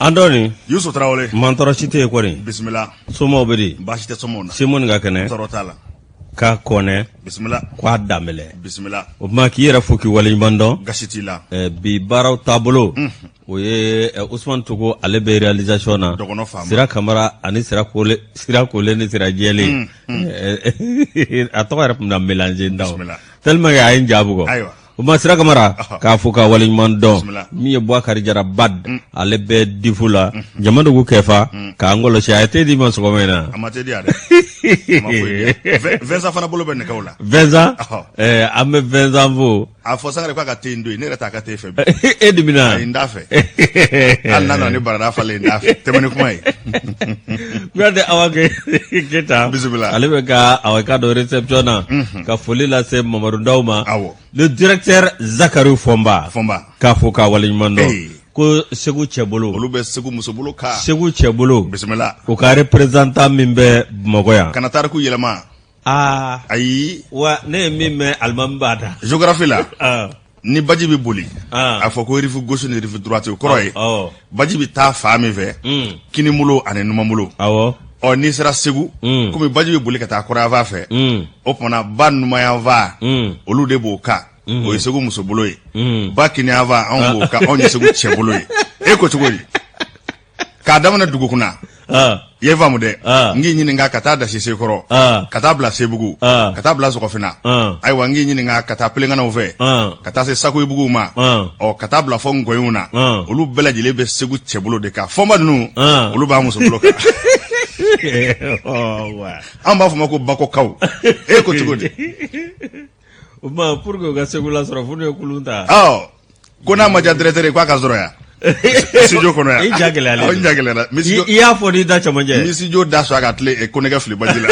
An dɔɔnin. Yusu Tarawele. Mantɔrɔ si tɛ yen kɔni. Bisimila. Somaw bɛ di? Baasi tɛ somaw na. Simɔni ka kɛnɛ? Tɔɔrɔ t'a la. K'a kɔnɛ. Bisimila. K'a danbɛlɛ. Bisimila. O tuma k'i yɛrɛ fo k'i waleɲuman dɔn. Gasi t'i la. Bi baaraw taabolo. O ye Usumani Togo, ale bɛ réalisation na. Dɔgɔnɔ faama. Sira Kamara ani Sira Kole, Sira Kole ni Sira Jɛlen. A tɔgɔ yɛrɛ tun bɛna mélanger n da o. Bisimila. Tellement que a ye n ja bugɔ. Ayiwa. O ma Sira Kamara k'a fo k'a waleɲuman dɔn. Bisimila. Min ye Bubakari Jara Bad, ale bɛ difu la. Jamadugu Kɛfa k'an kɔlɔsi, a ye te di ma sɔgɔma in na. A ma te di yan dɛ. A ma foyi di yan. Vincent fana bolo bɛ nɛgɛw la. Vincent, Ɔhɔ. an bɛ Vincent fo. A fɔ Sangare k'a ka te in to yen, ne yɛrɛ t'a ka te fɛ bi. E dimina. Ayi, n t'a fɛ. Hali n'a nana ni barada falen, n t'a fɛ. Tɛmɛ ni kuma ye. Kuyate Awa Keyita. Bisimila. Ale bɛ ka awa ka dɔn réception na. Ka foli lase Mamadu Ndaw ma. Awɔ. Le directeur Zakari Fɔnba. Fɔnba. K'a fo k'a waleɲuman dɔn. Ee. Ko Segu cɛbolo. Olu bɛ Segu musobolo kan. Segu cɛbolo. Bisimila. O ka représentant min bɛ Bamakɔ yan. Kana tariku yɛlɛma. Aa. Ayi. Wa ne ye min mɛn, alimami b'a da. Géographie la. Ah. Ni baji bɛ boli. Ah. A fɔ ko rive gauche ni rive droite, o kɔrɔ ye. Awɔ. Baji bɛ taa fan min fɛ. Kinibolo ani numanbolo. Awɔ. Ɔ, n'i sera Segu. Komi baji bɛ boli ka taa kɔrɔyanfan fɛ. O tuma na ba numanyanfan. Olu de b'o kan. O ye Segu musobolo ye. Ba kiniyanfan, anw b'o kan, anw ye Segu cɛbolo ye. E ko cogo di? K'a daminɛ Dugukunna. Ah. I ye faamu dɛ. Ah. N k'i ɲininka ka taa Dasi Sekɔrɔ. Ah. Ka taa bila Sebugu. Ah. Ka taa bila Sɔgɔfina. Ah. Ayiwa, n k'i ɲininka ka taa Pelenkanaw fɛ. Ah. Ka taa se Sakoyibugu ma. Ah. Ɔ, ka taa bila fɔ Ngɔyiw na. Ah. Olu bɛɛ lajɛlen bɛ Segu cɛbolo de kan. Fɔnba ninnu. Ah. Olu b'a musobolo kan. Oh, wa. An b'a fɔ ma ko Bakɔkaw. E ko cogo di? O tuma pour que u ka Segu lasɔrɔ, fo n'u ye kulun ta. Ɔ, ko n'a ma diya directeur ye, k'a ka sɔrɔ yan. Studio kɔnɔ yan. I ja gɛlɛyalen. Awɔ, n ja gɛlɛyara. N bɛ studio- I y'a fɔ n'i da cɛmancɛ. n bɛ studio da sɔgɔ ka tile konɛgɛ fili baji la.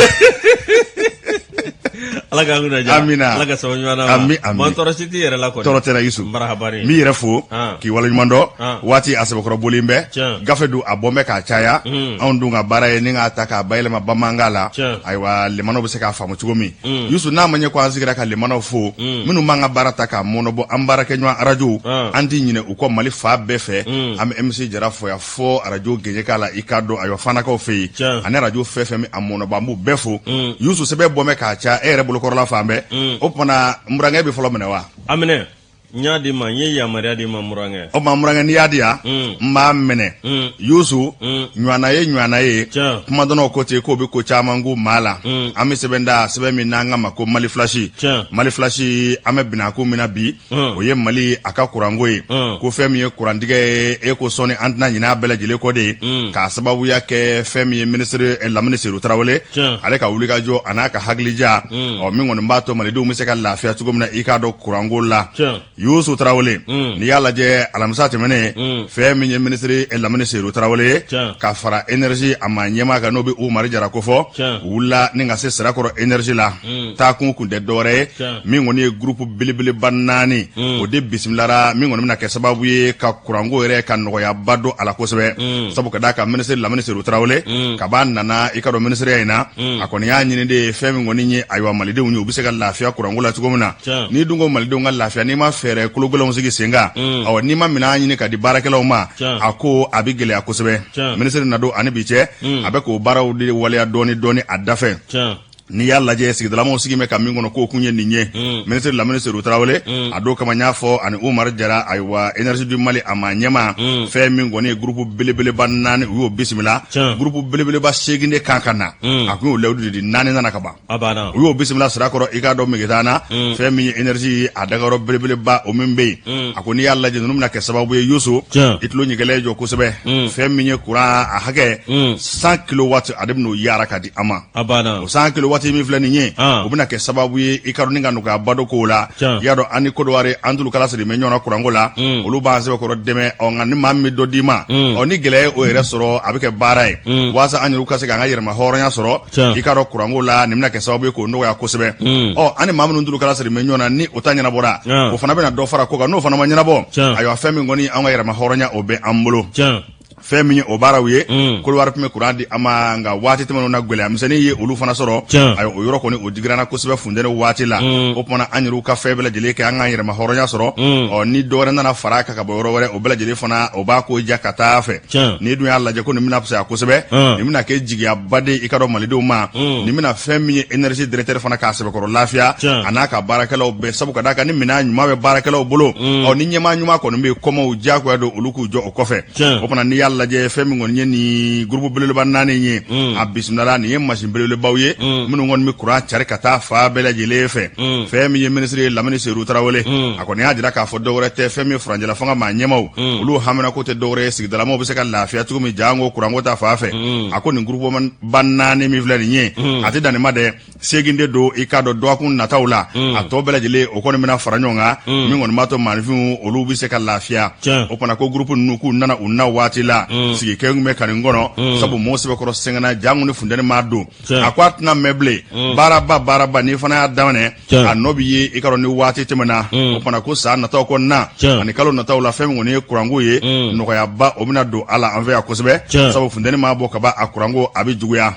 Ala k'an kunna diya. Amina. Ala ka sababu ɲuman d'an ma. Ami, ami. Man tɔɔrɔ si t'i yɛrɛ la kɔni. Tɔɔrɔ tɛ na, Yusu. Marahaba ni. N b'i yɛrɛ fo Ah. k'i waleɲuman dɔn. Ah. Waati a sɛbɛkɔrɔ bolen bɛ. Tiɲɛ. Gafe dun a bɔn bɛ k'a caya. Anw dun ka baara ye ni k'a ta k'a bayɛlɛma bamanankan la. Tiɲɛ. Ayiwa, lemanaw bɛ se k'a faamu cogo min. Yusu, n'a ma ɲɛ ko an sigira ka lemanaw fo, minnu b'an ka baara ta k'a mɔnɔbɔ, an baarakɛɲɔgɔn arajow, Ah. an tɛ ɲinɛ u kɔ Mali fan bɛɛ fɛ. An bɛ MC Jara fo yan fo arajo Gɛɲɛka la, i k'a dɔn, ayiwa, Fanakaw fɛ yen. Tiɲɛ. Ani arajo fɛn fɛn bɛ a mɔnɔbɔ, an b'u bɛɛ fo. Yusu, sɛbɛn bɔn bɛ k'a caya e yɛrɛ bolokɔrɔla fan bɛɛ. O tuma na, n burankɛ bɛ fɔlɔ minɛ wa? A minɛ. N y'a d'i ma, n ye yamaruya d'i ma, n burankɛ. O tuma, n burankɛ, n'i y'a di yan, n b'a minɛ. Yusu, ɲɔgɔnna ye ɲɔgɔnna ye. Tiɲɛ. Kumadɔnnaw ko ten k'o bɛ ko caman k'u maa la. An bɛ sɛbɛn da, sɛbɛn min n'an k'a ma ko Mali Flash. Tiɲɛ. Mali Flash, an bɛ binakun min na bi, o ye Mali a ka kuranko ye. Ko fɛn min ye kurantigɛ ye, e ko sɔɔni an tɛna ɲinɛ a bɛɛ lajɛlen kɔ de ye. K'a sababuya kɛ fɛn min ye minisiri Lamini Seru Tarawele. Tiɲɛ. Ale ka wulikajɔ a n'a ka hakilija. Ɔ, min kɔni b'a to malidenw bɛ se ka lafiya cogo min na, i k'a dɔn, kuranko la. Tiɲɛ. Yusu Tarawele, n'i y'a lajɛ alamisa tɛmɛnen, fɛn min ye minisiri Lamini Seru Tarawele ye, Tiɲɛ. ka fara énergie a maa ɲɛmaa kan, n'o bɛ Umaru Jara kofɔ, Tiɲɛ. u wulila ni ka se Sirakɔrɔ énergie la. Taakun kun tɛ dɔwɛrɛ ye, Tiɲɛ. min kɔni ye groupe belebeleba 4, o de bisimilara, min kɔni bɛna kɛ sababu ye ka kuranko yɛrɛ ka nɔgɔyaba don a la kosɛbɛ. Sabu ka d'a kan, minisiri Lamini Seru Tarawele, kab'a nana i ka dɔn minisiriya in na, a kɔni y'a ɲini de ye fɛn min kɔni ye, ayiwa, malidenw ye, u bɛ se ka lafiya kuranko la cogo min na. Tiɲɛ. N'i dun ko malidenw ka lafiya, n'i ma fɛɛrɛ kologɛlɛnw sigi sen kan, awɔ, n'i ma minɛn ɲini ka di baarakɛlaw ma, Tiɲɛ. a ko a bɛ gɛlɛya kosɛbɛ. Tiɲɛ. Minisiri na don ani bi cɛ, a bɛ k'o baaraw de waleya dɔɔni dɔɔni a dafɛ. Tiɲɛ. N'i y'a lajɛ, sigidalamaw sigi bɛ ka min kɔnɔ, k'o kun ye nin ye. Minisiri Lamini Seru Tarawele, a don kama n y'a fɔ, ani Umaru Jara, ayiwa, énergie du Mali a maa ɲɛmaa, fɛn min kɔni ye groupe belebeleba 4, u y'o bisimila. Tiɲɛ. Groupe belebeleba 8 de kan ka na, a kun y'o layidu de di, 4 nana ka ban. A banna. U y'o bisimila Sirakɔrɔ, i k'a dɔn, Megetana, fɛn min ye énergie a dagayɔrɔ belebeleba o min bɛ yen. A ko n'i y'a lajɛ, ninnu bɛna kɛ sababu ye, Yusu, Tiɲɛ. i tulo ɲɛgɛlɛ jɔ kosɛbɛ. Fɛn min ye kuran a hakɛ 100 kilowatt, ale bɛn'o yaara ka di an ma. A banna. O 100 kilowatt min filɛ nin ye, Ah. o bɛna kɛ sababu ye, i ka dɔn, ni ka nɔgɔyaba don kow la. Tiɲɛ. I y'a dɔn, an ni Kodowari an tulukala siri bɛ ɲɔgɔn na kuranko la. Olu b'an sɛbɛkɔrɔ dɛmɛ. Ɔ, nka ni maa min bɛ dɔ d'i ma, ɔ, ni gɛlɛya ye o yɛrɛ sɔrɔ, a bɛ kɛ baara ye walasa an yɛrɛw ka se k'an ka yɛrɛma hɔrɔnya sɔrɔ. Tiɲɛ. I k'a dɔn, kuranko la, nin bɛna kɛ sababu ye k'o nɔgɔya kosɛbɛ. Ɔ, an ni maa minnu tulukala siri bɛ ɲɔgɔn na, ni o ta ɲɛnabɔra, Ah. o fana bɛna dɔ fara ko kan. N'o fana ma ɲɛnabɔ, Tiɲɛ. ayiwa, fɛn min kɔni an ka yɛrɛma hɔrɔnya, o bɛ an bolo. Tiɲɛ. Fɛn min ye o baaraw ye, Kɔdiwari tun bɛ kuran di an ma, nka waati tɛmɛnenw na, gɛlɛya misɛnnin ye olu fana sɔrɔ. Ayiwa, o yɔrɔ kɔni, o digira an na kosɛbɛ funteni waati la. O tuma na, an yɛrɛw ka fɛn bɛɛ lajɛlen kɛ, an k'an yɛrɛma hɔrɔnya sɔrɔ. Ɔ, ni dɔ wɛrɛ nana fara a kan ka bɔ yɔrɔ wɛrɛ, o bɛɛ lajɛlen fana, o b'a ko ja ka taa fɛ. N'i dun y'a lajɛ ko nin bɛna fisaya kosɛbɛ, nin bɛna kɛ jigiyaba de i ka dɔn malidenw ma. Nin bɛna fɛn min ye énergie directeur fana k'a sɛbɛkɔrɔ lafiya, a n'a ka baarakɛlaw bɛɛ, sabu ka d'a kan ni minɛn ɲuman bɛ baarakɛlaw bolo, ɔ, ni ɲɛmaa ɲuman kɔni bɛ yen, kɔmaw diyagoya don olu k'u jɔ o kɔfɛ. O fana, n'i y'a lajɛ, fɛn min kɔni ye nin groupe belebeleba naani ye, a bisimilala. Nin ye masin belebelebaw ye minnu kɔni bɛ kuran cari ka taa fan bɛɛ lajɛlen fɛ. Fɛn min ye minisiri ye, Lamini Seru Tarawele, a kɔni y'a jira k'a fɔ dɔwɛrɛ tɛ, fɛn min furancɛla fanga maa ɲɛmaw, olu haminako tɛ dɔwɛrɛ ye sigidalamaw bɛ se ka lafiya cogo min, janko kuranko ta fan fɛ. A ko nin groupe ba naani min filɛ nin ye, a tɛ dan nin ma dɛ, segin de don. I k'a dɔn, dɔgɔkun nataw la, a tɔ bɛɛ lajɛlen, o kɔni bɛna fara ɲɔgɔn kan, min kɔni b'a to maaninfinw olu bɛ se ka lafiya. O fana ko groupe ninnu k'u nana u na waati la, sigikɛ tun bɛ ka nin kɔnɔ, sabu mɔgɔw sɛbɛkɔrɔ sɛgɛnna, janko ni funteni maa don. A ko a tɛna mɛn bilen, baaraba baaraba n'i fana y'a daminɛ, a nɔ bɛ ye. I k'a dɔn, ni waati tɛmɛna, o fana ko san nataw kɔnɔna ani kalo nataw la, fɛn min kɔni ye kuranko ye, nɔgɔyaba o bɛna don a la an fɛ yan kosɛbɛ, sabu funteni maa bɔ ka ban, a kuranko a bɛ juguya.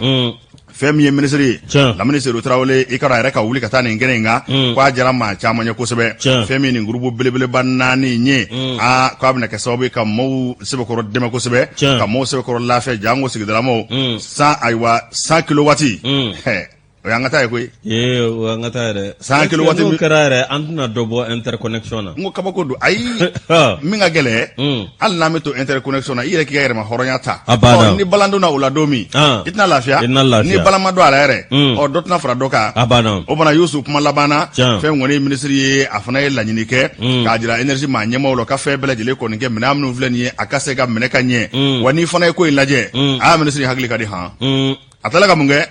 Fɛn min ye minisiri ye, Lamini Seru Tarawele, i k'a dɔn, a yɛrɛ ka wuli ka taa nin kɛnɛ in kan, k'a diyara maa caman ye kosɛbɛ. Fɛn min nin groupe belebeleba naani in ye, aa, k'a bɛna kɛ sababu ye ka maaw sɛbɛkɔrɔ dɛmɛ kosɛbɛ, ka maaw sɛbɛkɔrɔ lafiya, janko sigidalamaw. San, ayiwa, 100 kilowati, o y'an ka taa ye koyi. Ee, o y'an ka taa yɛrɛ. 100 kilowati. N'o kɛra yɛrɛ, an tɛna dɔ bɔ interconnexion na. N ko kabako don. Ayi, min ka gɛlɛn, hali n'an bɛ to interconnexion na, i yɛrɛ k'i ka yɛrɛma hɔrɔnya ta. A banna. Ni balan donna o la don min, i tɛna lafiya. I tɛna lafiya. Ni balan ma don a la yɛrɛ, ɔ, dɔ tɛna fara dɔ kan. A banna. O fana, Yusu, kuma laban na, fɛn kɔni ye minisiri ye, a fana ye laɲini kɛ k'a jira énergie maa ɲɛmaaw la, ka fɛn bɛɛ lajɛlen kɔni kɛ, minɛn minnu filɛ nin ye, a ka se ka minɛ ka ɲɛ. Wa n'i fana ye ko in lajɛ, aa, minisiri hakili ka di han. A tilala ka mun kɛ?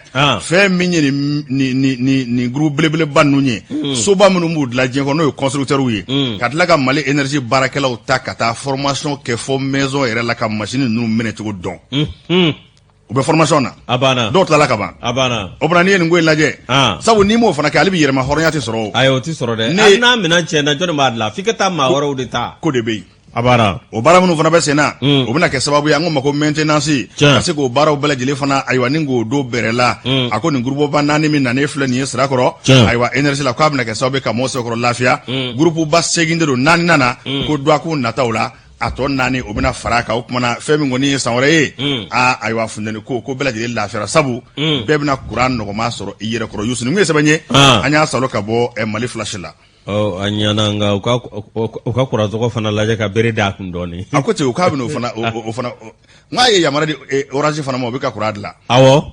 Fɛn min ye nin groupe belebeleba ninnu ye, soba minnu b'u dilan diɲɛ kɔnɔ, n'o ye constructeurs ye, ka tila ka Mali énergie baarakɛlaw ta ka taa formation kɛ fo maison yɛrɛ la, ka machine ninnu minɛ cogo dɔn. U bɛ formation na. A banna. Dɔw tilala ka ban. A banna. O fana, n'i ye nin ko in lajɛ, sabu n'i m'o fana kɛ, ale bɛ yɛrɛma hɔrɔnya tɛ sɔrɔ o. Ayi, o tɛ sɔrɔ dɛ. Hali n'a minɛn tiɲɛna, jɔnni b'a dilan? F'i ka taa maa wɛrɛw de ta. Ko de bɛ yen. A banna. O baara minnu fana bɛ sen na, o bɛna kɛ sababu ye, an ko ma ko maintenance, ka se k'o baaraw bɛɛ lajɛlen fana, ayiwa, ni k'o don bɛrɛ la. A ko nin groupe ba naani min nanen filɛ nin ye sira kɔrɔ, ayiwa, énergie la, k'a bɛna kɛ sababu ye ka mɔgɔw sɛbɛkɔrɔ lafiya. Groupe ba segin de don, naani nana, ko dɔgɔkun nataw la, a tɔ naani, o bɛna fara a kan. O tuma na, fɛn min kɔni ye san wɛrɛ ye, aa, ayiwa, funteni ko bɛɛ lajɛlen lafiyara, sabu bɛɛ bɛna kuran nɔgɔma sɔrɔ i yɛrɛ kɔrɔ. Yusu, nin ye sɛbɛn ye, an y'a sɔrɔ ka bɔ Mali Flash la. A ɲana, nka u ka kuranso fana lajɛ ka bere d'a kun dɔɔnin. A ko ten, u k'a bɛna o fana, o fana, n k'a ye yamaruya di Orange fana ma, o bɛ ka kuran dilan. Awɔ,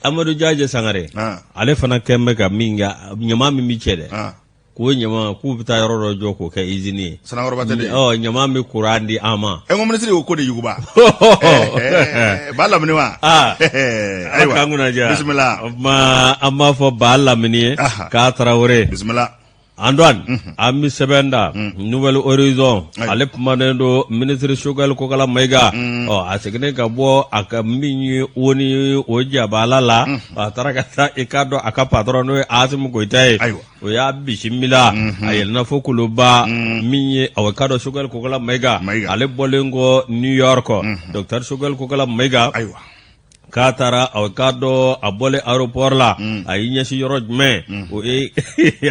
Amadu Jaje Sangare, ale fana kɛn bɛ ka min kɛ, ɲama min bɛ cɛ dɛ, k'o ɲama, k'u bɛ taa yɔrɔ dɔ jɔ k'o kɛ usine ye. Sanankɔrɔba tɛ dɛ. Ɔ, ɲama bɛ kuran di an ma. Ɛ, n ko minisiri y'o ko de yuguba. Ba Lamini wa? Ayiwa, k'an kunna diya. Bisimila. O tuma, an b'a fɔ Ba Lamini ye k'a Tarawele. Bisimila. Antoine, an bɛ sɛbɛn da Nouvel Horizon, ale kumanen don minisiri Choguel Kokala Mayiga. Ɔ, a seginnen ka bɔ a ka min ye ONU o jabala la, a taara ka taa, i k'a dɔn, a ka patron, n'o ye Asimi Goyita ye. O y'a bisimila, a yɛlɛnna fo Kuluba. Min ye, aw k'a dɔn, Choguel Kokala Mayiga, ale bɔlen kɔ New York, docteur Choguel Kokala Mayiga, ayiwa, k'a taara, aw k'a dɔn, a bɔlen aéroport la, a y'i ɲɛsin yɔrɔ jumɛn? O ye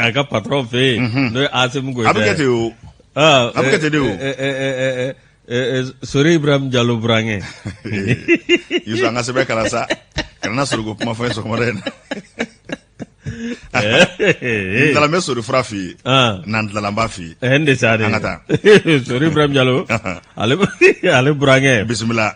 a ka patron fɛ yen, n'o ye Asimi Goyita. A bɛ kɛ ten o. A bɛ kɛ ten de o. Sori Ibrahim Jalo burankɛ. Yusu, an ka sɛbɛn kalan sa, kana na sori ko kuma fɔ n ye sɔgɔmada in na. N tilala, n bɛ sori fura f'i ye. N'an tilala, n b'a f'i ye. N de sa de. An ka taa. Sori Ibrahim Jalo, ale burankɛ. Bisimila.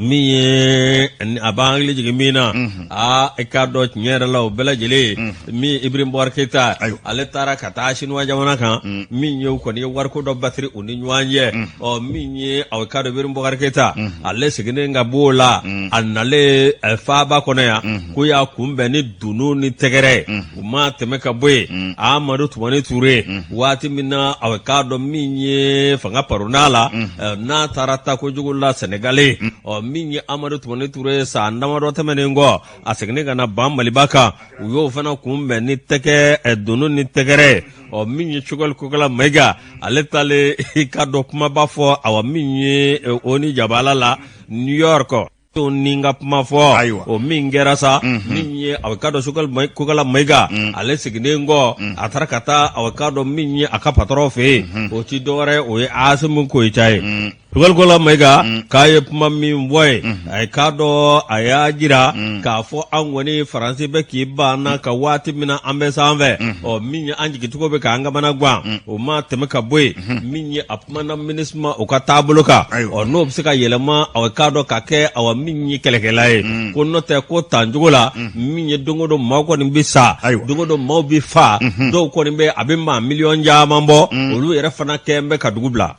Min ye a b'an hakili jigin min na, aa, i k'a dɔn, tiɲɛ yɛrɛ la, o bɛɛ lajɛlen, min ye Ibrahim Boubacar Keita, ale taara ka taa Sinuwa jamana kan, min ye u kɔni ye wariko dɔ batiri u ni ɲɔgɔn cɛ. Ɔ, min ye, aw k'a dɔn, Ibrahim Boubacar Keita, ale seginnen ka b'o la, a nalen faaba kɔnɔ yan, ko y'a kunbɛn ni dunun ni tɛgɛrɛ ye. U ma tɛmɛ ka bɔ yen, Amadu Tumani Ture, waati min na, aw k'a dɔn, min ye fanga paronna la, n'a taara taa kojugu la Sɛnɛgali, ɔ. min ye Amadu Tumani Ture ye san damadɔ tɛmɛnen kɔ, a seginnen ka na ban Maliba kan, u y'o fana kunbɛn ni tɛgɛ donu ni tɛgɛrɛ. Ɔ min ye Choguel Kokala Mayiga, ale taalen i k'a dɔn kumaba fɔ, awa min ye ONU jabala la New York, to ni ka kuma fɔ. Ayiwa. O min kɛra sa, min ye aw k'a dɔn Choguel Kokala Mayiga, ale seginnen kɔ, a taara ka taa aw k'a dɔn min ye a ka patɔrɔn fɛ yen, o ti dɔwɛrɛ, o ye Asimi Goyita ye. Choguel Kokala Mayiga k'a ye kuma min fɔ ye, a k'a dɔn a y'a jira k'a fɔ an kɔni Faransi bɛ k'i ban na ka waati min na an bɛ sanfɛ, ɔ min ye an jigicogo bɛ k'an kamana gan, o ma tɛmɛ ka bɔ yen. Min ye a kumana MINUSMA o ka taabolo kan, ɔ n'o bɛ se ka yɛlɛma aw k'a dɔn ka kɛ awa min ye kɛlɛkɛla ye, ko n'o tɛ ko tancogo la min ye don o don maaw kɔni bɛ sa, don o don maaw bɛ fa, dɔw kɔni bɛ a bɛ maa miliyɔn caman bɔ, olu yɛrɛ fana kɛn bɛ ka dugu bila.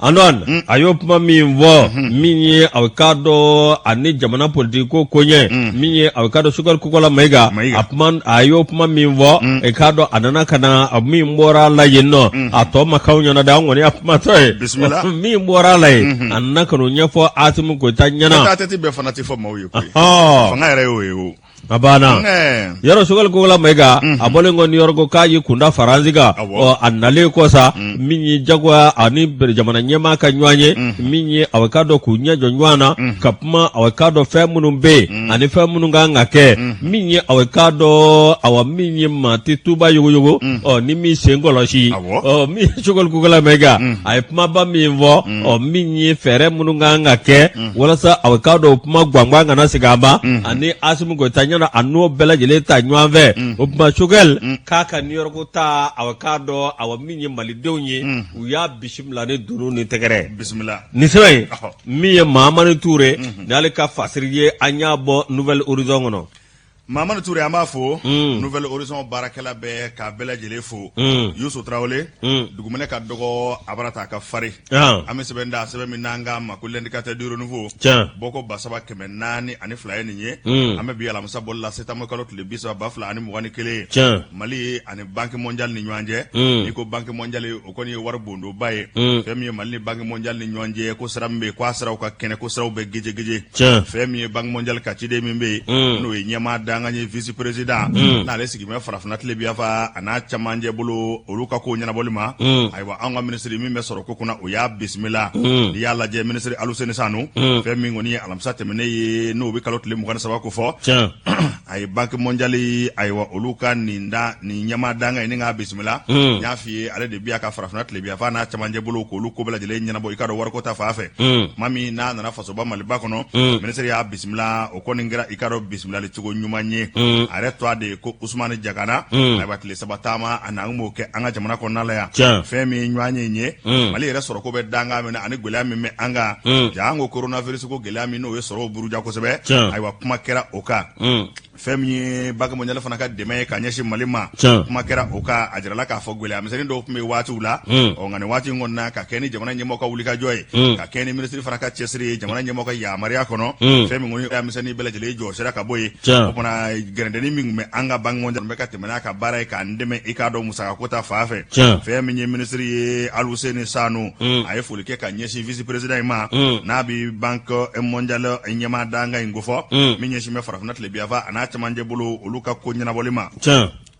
Antoine, a y'o kuma min fɔ, min ye aw k'a dɔn ani jamana politiki ko koɲɛ, min ye aw k'a dɔn Choguel Kokala Mayiga, a kuma a y'o kuma min fɔ, i k'a dɔn a nana ka na a min bɔra a la yen nɔ, a tɔ ma k'aw ɲɛna dɛ, an kɔni y'a kumatɔ ye. Bisimila. Min bɔra a la yen, a nana ka n'o ɲɛfɔ Asimi Goyita ɲɛna. Tête bɛɛ fana tɛ fɔ maaw ye koyi. Fanga yɛrɛ y'o ye o. A banna yɔrɔ Choguel Kokala Mayiga, a bɔlen kɔ New York k'a y'i kunda Faransi kan. Ɔ a nalen kɔ sa, min ye jagoya ani jamana ɲɛmaa ka ɲɔgɔn ye, min ye aw k'a dɔn k'u ɲɛ jɔ ɲɔgɔn na ka kuma, aw k'a dɔn fɛn minnu bɛ yen ani fɛn minnu kan ka kɛ, min ye aw k'a dɔn awa min ye maa tɛ tuba yogoyogo, ɔ ni min sen kɔlɔsi. Ɔ min ye Choguel Kokala Mayiga, a ye kumaba min fɔ, ɔ min ye fɛɛrɛ minnu kan ka kɛ walasa aw k'a dɔn kuma gangan kana segin a ma ani Asimi Goyita ɲɛna, a n'o bɛɛ lajɛlen ta ɲɔgɔn fɛ. O tuma Choguel k'a ka New York ta, aw k'a dɔn awa min ye malidenw ye, u y'a bisimila ni dunun ni tɛgɛrɛ. Bisimila. Nin sɛbɛn in, min ye Mahamani Ture n'ale ka fasiri ye, an y'a bɔ Nouvel Horizon kɔnɔ. Mahamani Ture, an b'a fo, Nouvel Horizon baarakɛla bɛɛ, k'a bɛɛ lajɛlen fo. Yusu Tarawele, dugumɛnɛ ka dɔgɔ a bara ta a ka farin. An bɛ sɛbɛn da, sɛbɛn min n'an k'a ma ko L'Indicateur du Renouveau, bɔko 3402 ye nin ye. An bɛ bi alamisa bɔli la, septembre kalo tile 30 2021. Mali ani Banque mondiale ni ɲɔgɔn cɛ. N'i ko Banque mondiale, o kɔni ye wari bondoba ye. Fɛn min ye Mali ni Banque mondiale ni ɲɔgɔn cɛ, ko sira min bɛ yen, ko a siraw ka kɛnɛ, ko siraw bɛ gejegeje. Fɛn min ye Banque mondiale ka ciden min bɛ yen, n'o ye ɲɛmaa dankan ye, vice président, n'ale sigilen bɛ farafinna tilebinyanfan a n'a camancɛ bolo, olu ka ko ɲɛnabɔli ma, ayiwa an ka minisiri min bɛ sɔrɔ ko kunna, o y'a bisimila. N'i y'a lajɛ, minisiri Aluseni Sanu, fɛn min kɔni ye alamisa tɛmɛnen ye, n'o bɛ kalo tile 23 ko fɔ, a ye Banque mondiale, ayiwa olu ka nin da nin ɲɛmaa dankan ye ni k'a bisimila. N y'a f'i ye, ale de bi a ka farafinna tilebinyanfan n'a camancɛ bolo k'olu ko bɛɛ lajɛlen ɲɛnabɔ i ka dɔn wariko ta fan fɛ. Tuma min n'a nana fasoba Maliba kɔnɔ, minisiri y'a bisimila. O kɔni kɛra i ka dɔn bisimilali cogo ɲuman ye. A yɛrɛ tɔgɔ de ye ko Usumani Jagana. Ayiwa tile 3 taama a na b'o kɛ an ka jamana kɔnɔna la yan. Fɛn min ɲɔgɔn ye ye, Mali yɛrɛ sɔrɔko bɛ dankan min na ani gɛlɛya min bɛ an kan, ja an ko coronavirus ko gɛlɛya min n'o ye sɔrɔw buruja kosɛbɛ, ayiwa kuma kɛra o kan. Fɛn min ye Banque mondiale fana ka dɛmɛ ye ka ɲɛsin Mali ma, kuma kɛra o kan. A jirala k'a fɔ gɛlɛya misɛnnin dɔw tun bɛ waatiw la. Ɔ nka nin waati in kɔni na, ka kɛ ni jamana ɲɛmɔgɔ ka wulikajɔ ye, ka kɛ ni minisiri fana ka cɛsiri ye jamana ɲɛmɔgɔ ka yamaruya kɔnɔ, fɛn min kɔni gɛlɛya misɛnnin bɛɛ lajɛlen jɔ sera ka bɔ yen. O fana gɛrɛntɛni min tun bɛ an ka Banque mondiale bɛ ka tɛmɛ n'a ka baara ye k'an dɛmɛ i k'a dɔn musakako ta fan fɛ. Fɛn min ye minisiri ye Aluseni Sanu, a ye foli kɛ ka ɲɛsin vice président in ma, n'a bɛ Banque mondiale ɲɛmaa dankan in kofɔ, min ɲɛsin bɛ farafinna tilebinyanfan a n'a camancɛ bolo, olu ka ko ɲɛnabɔli ma.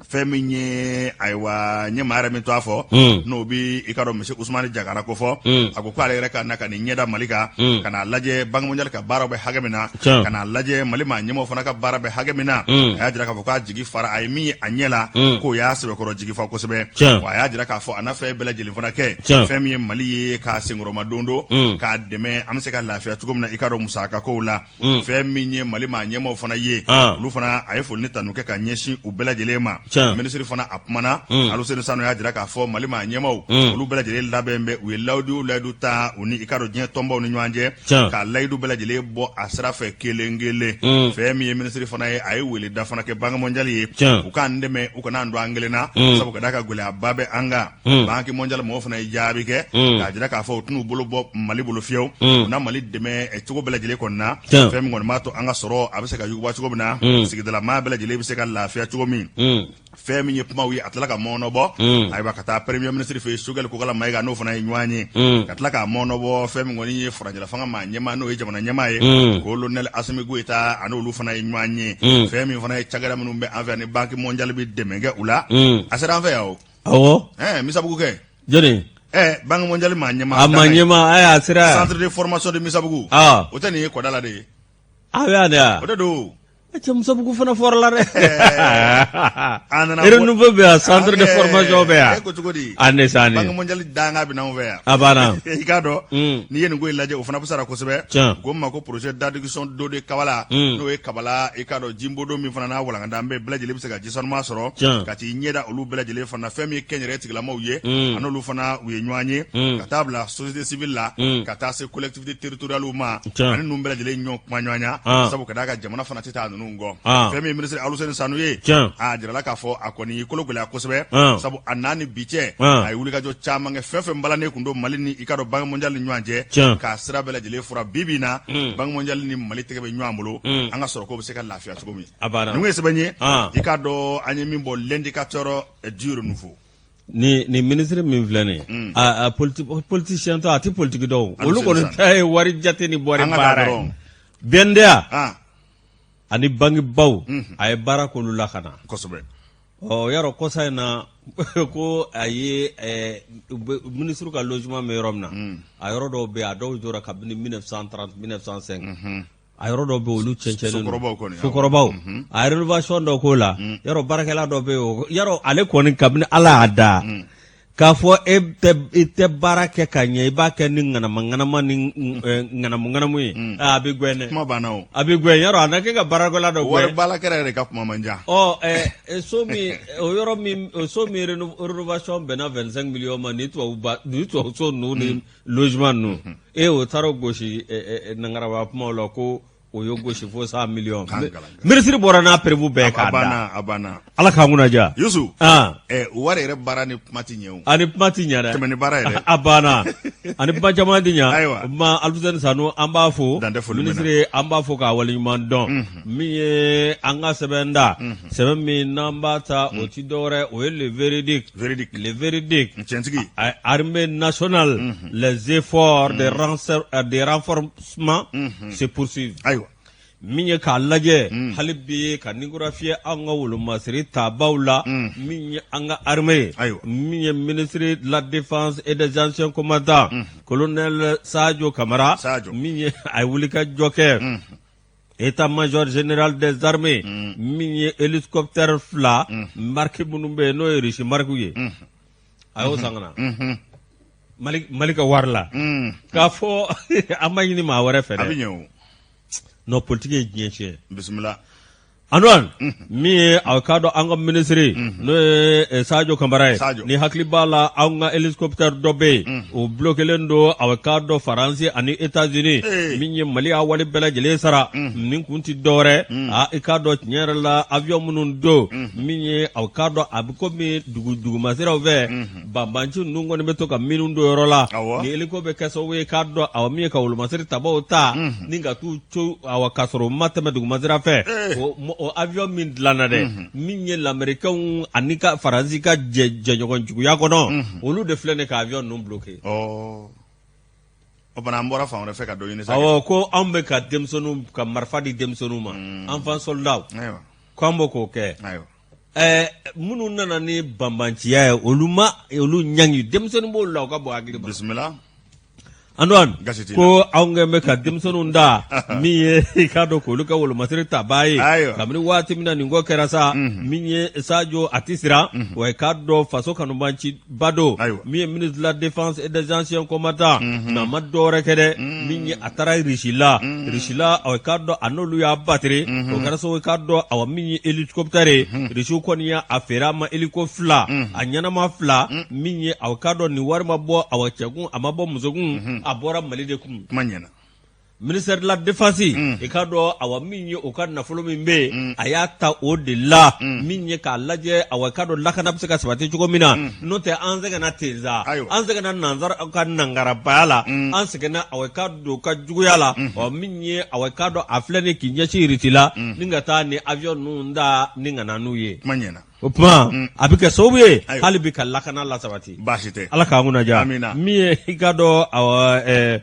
Fɛn min ye ayiwa ɲɛmaa yɛrɛ min to a fɔ, n'o bɛ i ka dɔn monsieur Usumani Jagana kofɔ, a ko k'ale yɛrɛ ka na ka nin ɲɛda Mali kan, ka n'a lajɛ Banque mondiale ka baaraw bɛ hakɛ min na, ka n'a lajɛ Mali maa ɲɛmɔgɔ fana ka baara bɛ hakɛ min na. A y'a jira k'a fɔ k'a jigi fara, a ye min ye a ɲɛ la, k'o y'a sɛbɛkɔrɔ jigi fa kosɛbɛ. Wa a y'a jira k'a fɔ a n'a fɛn bɛɛ lajɛlen fana kɛ fɛn min ye Mali ye k'a senkɔrɔma don don k'a dɛmɛ, an bɛ se ka lafiya cogo min na i ka dɔn musakako la. Fɛn min ye Mali maa ɲɛmaaw fana ye, olu fana a ye foli ni tanu kɛ ka ɲɛsin u bɛɛ lajɛlen ma. Minisiri fana a kumana. Aluseni Sanu y'a jira k'a fɔ Mali maa ɲɛmaaw, olu bɛɛ lajɛlen labɛn bɛ, u ye layidu ta u ni i ka dɔn diɲɛ tɔnbaw ni ɲɔgɔn cɛ, ka layidu bɛɛ lajɛlen bɔ a sira fɛ kelen kelen. Fɛn min ye minisiri fana ye, a ye weleda fana kɛ Banque mondiale ye, u k'an dɛmɛ, u kana an to an kelen na, sabu ka d'a kan gɛlɛyaba bɛ an kan. Banque mondiale mɔgɔw fana ye jaabi kɛ k'a jira k'a fɔ u tɛn'u bolo bɔ Mali bolo fiyewu, u na Mali dɛmɛ cogo bɛɛ lajɛlen kɔni na, fɛn min kɔni b'a to an ka sɔrɔ a bɛ se ka yuguba cogo min na, sigidala maa bɛɛ lajɛlen bɛ se ka lafiya cogo min. Fɛn min ye kumaw ye, a tila ka mɔnɔbɔ, ayiwa, ka taa premier ministre fɛ Choguel Kokalla Maïga, n'o fana ye ɲɔgɔn ye, ka tila k'a mɔnɔbɔ fɛn min kɔni ye furancɛla fanga maa ɲɛmaa, n'o ye jamana ɲɛmaa ye, colonel Assimi Goïta, a n'olu fana ye ɲɔgɔn ye. Fɛn min fana ye cakɛda minnu bɛ an fɛ ni Banque mondiale bɛ dɛmɛ kɛ u la, a sera an fɛ yan o. Awɔ. Misabugu kɛ. Jɔnni? Banque mondiale maa ɲɛmaa. A maa ɲɛmaa, ayi, a sera. Centre de formation de Misabugu. O tɛ nin ye kɔda la de ye. A bɛ yan de wa? O de don. Cɛ, Musabugu fana fɔra la dɛ. A nana. Renouveau bɛ yan, centre de formation bɛ yan. E ko cogo di? A ne sa ne. Banque mondiale danga bɛ n'anw fɛ yan. A banna. I k'a dɔn, n'i ye nin ko in lajɛ, o fana fisara kosɛbɛ. Tiɲɛ. U ko min ma ko projet d'adduction d'eau de Kabala, n'o ye Kabala, i k'a dɔn, Jimbodo min fana n'a walankata, an bɛɛ lajɛlen bɛ se ka ji sanuman sɔrɔ. Tiɲɛ. Ka t'i ɲɛda olu bɛɛ lajɛlen fana, fɛn min ye kɛnyɛrɛye tigilamaaw ye, a n'olu fana u ye ɲɔgɔn ye, ka taa bila société civile la, ka taa se collectivité territoriale ma, ani ninnu bɛɛ lajɛlen ɲɔgɔn kuma ɲɔgɔnya, sabu ka d'a kan jamana fana tɛ taa ninnu kɔ. Fɛn min ye ministre Aluseni Sanu ye, a jirala k'a fɔ a kɔni y'i kolo gɛlɛya kosɛbɛ, sabu a n'a ni bi cɛ, a ye wulikajɔ caman kɛ, fɛn fɛn balannen kun don Mali ni, i k'a dɔn, Banque mondiale ni ɲɔgɔn cɛ, k'a sira bɛɛ lajɛlen fura. Bi bi in na, Banque mondiale ni Mali tɛgɛ bɛ ɲɔgɔn bolo, an ka sɔrɔ ko bɛ se ka lafiya cogo min. A banna. Nin ye sɛbɛn ye, i k'a dɔn, an ye min bɔ L'Indicateur du Renouveau. Ni minisiri min filɛ nin ye, a politicien tɔ, a tɛ politiki dɔn, olu kɔni ta ye wari jate ni wari baara ye. BNDA ani bankibaw, a ye baara k'olu la ka na. Kosɛbɛ. Ɔ, yarɔ, kɔsa in na ko a ye minisiri ka logement bɛ yɔrɔ min na, a yɔrɔ dɔw bɛ yen, a dɔw jɔra kabini 1930, 1905, a yɔrɔ dɔw bɛ olu cɛncɛnnen don, sokɔrɔbaw, a ye rénovation dɔ k'o la. Yarɔ, baarakɛla dɔ bɛ yen, yarɔ, ale kɔni kabini Ala y'a da, k'a fɔ e tɛ i tɛ baara kɛ ka ɲɛ, i b'a kɛ ni ŋanama ŋanama ni ŋanamu ŋanamu ye, a bɛ gɛn dɛ. Kuma banna o. A bɛ gɛn, yarɔ, a na kɛ ka baarakɛla dɔ gɛn. Wari baarakɛla yɛrɛ ka kuma man ca. Ɔ, so min, o yɔrɔ min, o so min rénovation bɛnna 25 millions ma, ni tubabu ba ni tubabu so ninnu ni logement ninnu, e o taara gosi nangaraba kumaw la ko o y'o gosi fo 100 millions. Minisiri bɔra n'a preuve bɛɛ k'a da. A banna. Ala k'an kunna diya. Yusu, wari yɛrɛ baara ni kuma tɛ ɲɛ o. Ani kuma tɛ ɲɛ dɛ. Tɛmɛ ni baara yɛrɛ. A banna, ani kuma caman tɛ ɲɛ. Ayiwa. Ma Aluseni Sanu, an b'a fo. Dan tɛ foli min na. Minisiri, an b'a fo k'a waleɲuman dɔn. Min ye an ka sɛbɛn da, sɛbɛn min n'an b'a ta, o ti dɔwɛrɛ, o ye Le Véridique. Véridique. Le Véridique. Tiɲɛtigi. Armée nationale, les efforts de renforcement se poursuivent. Ayiwa. Min ye k'a lajɛ hali bi ka ninkura fiyɛ an ka wolomasiri tabaw la, min ye an ka armée ye, Ayiwa. min ye ministre de la Défense et des Anciens Combattants, colonel Sadio Kamara, Sadio. min ye a ye wulikajɔ kɛ, état-major général des armées, min ye hélicoptère fila, marque minnu bɛ yen n'o ye Russie marque ye, a y'o san ka na Mali ka wari la, k'a fɔ an ma ɲini maa wɛrɛ fɛ A bɛ dɛ. ɲɛ o. Non, politique ye diɲɛ tiɲɛ. Bisimila. Antoine, min ye a k'a dɔn an ka minisiri, n'o ye Sadio Kamara ye, Sadio. ni hakili b'a la, anw ka hélicoptère dɔ bɛ yen, o bloquélen don, a k'a dɔn, Faransi ani États-Unis, min ye Mali y'a wari bɛɛ lajɛlen sara. Nin kun ti dɔwɛrɛ, a i k'a dɔn, tiɲɛ yɛrɛ la, avion minnu don, min ye a k'a dɔn, a bɛ komi dugu dugumasiraw fɛ, banbanci ninnu kɔni bɛ to ka minnu don yɔrɔ la, ni hélico bɛ kɛ sababu ye k'a dɔn, awa, min ye ka wolomasiri tabaw ta ni ka t'u co, awa, k'a sɔrɔ u ma tɛmɛ dugumasira fɛ. O avion min dilanna dɛ, min ye lamɛrikɛnw ani ka Faransi ka jɛɲɔgɔn juguya kɔnɔ, olu de filɛ nin ka avion ninnu bloqué. Ɔ, o fana, an bɔra fan wɛrɛ fɛ ka dɔ ɲini sa. Awɔ, ko anw bɛ ka denmisɛnninw ka marifa di denmisɛnninw ma, enfants soldats, ko an bɛ k'o kɛ. Ayiwa. Minnu nana ni banbanciya ye, olu ma olu ɲangi, denmisɛnnin b'olu la, u ka bɔ hakili ma. Bisimila. Antoine, Gasi t'i la. ko anw kɛn bɛ ka denmisɛnninw da, min ye i k'a dɔn k'olu kɛ wolomasiri tabaa ye. Kabini waati min na nin ko kɛra sa, min ye Sadio, a ti siran wa, i k'a dɔn, faso kanubanciba don. Min ye ministre de la Défense et des Anciens Combattants, mais a ma dɔwɛrɛ kɛ dɛ, min ye a taara Russie la, Russie la, i k'a dɔn, a n'olu y'a batiri, o kɛra sababu i k'a dɔn, awa, min ye hélicoptère ye, Russiw kɔni y'a feere a ma, hélico fila, a ɲɛnama fila, min ye aw k'a dɔn, nin wari ma bɔ, awa, cɛkun, a ma bɔ musokun, a bɔra Mali de kun. Kuma ɲɛna. Ministère de la Défense, i k'a dɔn, awa, min ye o ka nafolo min bɛ yen, a y'a ta o de la, min ye k'a lajɛ, awa, i k'a dɔn, lakana bɛ se ka sabati cogo min na. N'o tɛ, an sɛgɛnna ten sa. An sɛgɛnna nansara ka nangarabaya la, an sɛgɛnna, awa, i k'a dɔn, ka juguya la. Ɔ, min ye, awa, i k'a dɔn, a filɛ nin k'i ɲɛsin Russie la ni ka taa ni avion ninnu da ni ka na n'u ye. Kuma ɲɛna. O tuma a bɛ kɛ sababu ye Ayiwa. hali bi ka lakana lasabati. Baasi tɛ. Ala k'an kunna diya. Amina. Min ye i k'a dɔn awɔ,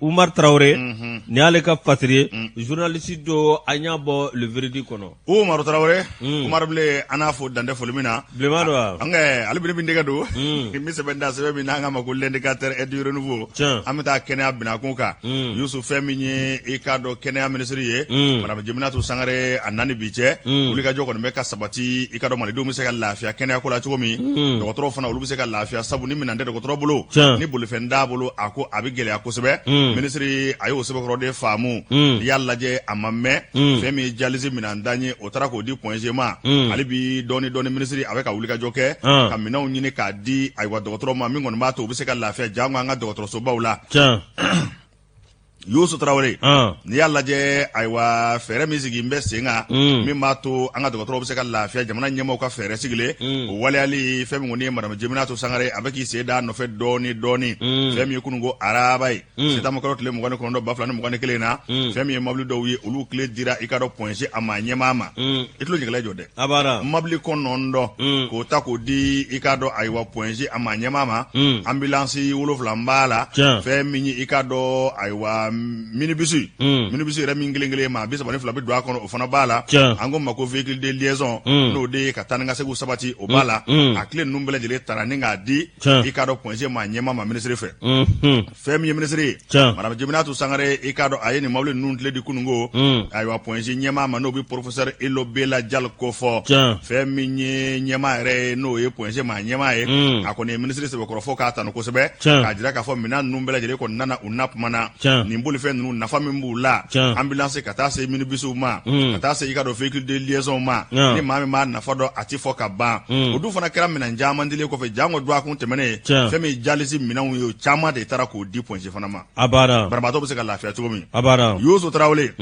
Umar Tarawele nin y'ale ka fasiri ye journaliste don an y'a bɔ Le Verdict kɔnɔ. Umaru Tarawele Umaru Bilen an n'a fo dan tɛ foli min na. Bilenman don wa? An kɛ ale bɛ min dɛgɛ don n bɛ sɛbɛn da sɛbɛn min n'an k'a ma ko l'indicateur et du renouveau. Tiɲɛ. An bɛ taa kɛnɛya binakun kan. Yusu fɛn min ye i k'a dɔn kɛnɛya minisiri ye. Madame Jeminatu Sangare a nani bi cɛ. Wulikajɔ kɔni bɛ ka sabati i k'a dɔn malidenw bɛ se ka lafiya kɛnɛyako la cogo min. Dɔgɔtɔrɔw fana olu bɛ se ka lafiya sabu ni minɛn tɛ dɔgɔtɔrɔ bolo. Tiɲɛ. Ni bolifɛn t'a bolo a ko a bɛ gɛlɛya kosɛbɛ. Minisiri a y'o sɛbɛkɔrɔ de faamu. N'i y'a lajɛ a ma mɛn. Fɛn min ye dialyse minɛntan ye o taara k'o di Point G ma. Hali bi dɔɔni dɔɔni minisiri a bɛ ka wulikajɔ kɛ. Ka minɛnw ɲini k'a di ayiwa dɔgɔtɔrɔw ma min kɔni b'a to u bɛ se ka lafiya janko an ka dɔgɔtɔrɔsobaw la. Tiɲɛ. Yusu Tarawele An. n'i y'a lajɛ ayiwa fɛɛrɛ min sigi bɛ sen kan min b'a to an ka dɔgɔtɔrɔw bɛ se ka lafiya jamana ɲɛmaaw ka fɛɛrɛ sigilen o waleyali fɛn min kɔni ye madame Jeminatu Sangare a bɛ k'i sen d'a nɔfɛ dɔɔni dɔɔni fɛn min ye kununko araba ye septembre kalo tile 29 2021 na fɛn min ye mobili dɔw ye olu clé dira i k'a dɔn Point G a maa ɲɛmaa ma i tulo ɲɛgɛlɛ jɔ dɛ A banna. mobili 9 k'o ta k'o di i k'a dɔn ayiwa Point G a maa ɲɛmaa ma ambulance 7 b'a la Tiɲɛ. fɛn min ye i k'a dɔn ayiwa minibus minibus yɛrɛ min kelen kelen maa 32 bɛ don a kɔnɔ o fana b'a la Tiɲɛ. an ko ma ko véhicule de liaison n'o de ye ka taa ni ka seginw sabati o b'a la a clé ninnu bɛɛ lajɛlen tara ni k'a di Tiɲɛ. i k'a dɔn Point G maa ɲɛmaa ma minisiri fɛ fɛn min ye minisiri ye Tiɲɛ. madame Jeminatu Sangare i k'a dɔn a ye nin mobili ninnu clé di kununko ayiwa Point G ɲɛmaa ma n'o bɛ professeur Elo Bela Jal kofɔ Tiɲɛ. fɛn min ye ɲɛmaa yɛrɛ ye n'o ye Point G maa ɲɛmaa ye a kɔni ye minisiri sɛbɛkɔrɔ fo k'a tanu kosɛbɛ Tiɲɛ. k'a jira k'a fɔ minɛn ninnu bɛɛ lajɛlen kɔni nana u na tuma na Tiɲɛ. nin bolifɛn ninnu nafa min b'u la Tiɲɛ. ambulance ka taa se minibusw ma ka taa se i k'a dɔn véhicule de liaison ma Tiɲɛ. ni maa min b'a nafa dɔn a ti fɔ ka ban o dun fana kɛra minɛn caman dilen kɔfɛ janko dɔgɔkun tɛmɛnen Tiɲɛ. fɛn min ye dialyse minɛnw ye o caman de taara k'o di Point G fana ma A banna. banabaatɔ bɛ se ka lafiya cogo min A banna. Yusu Tarawele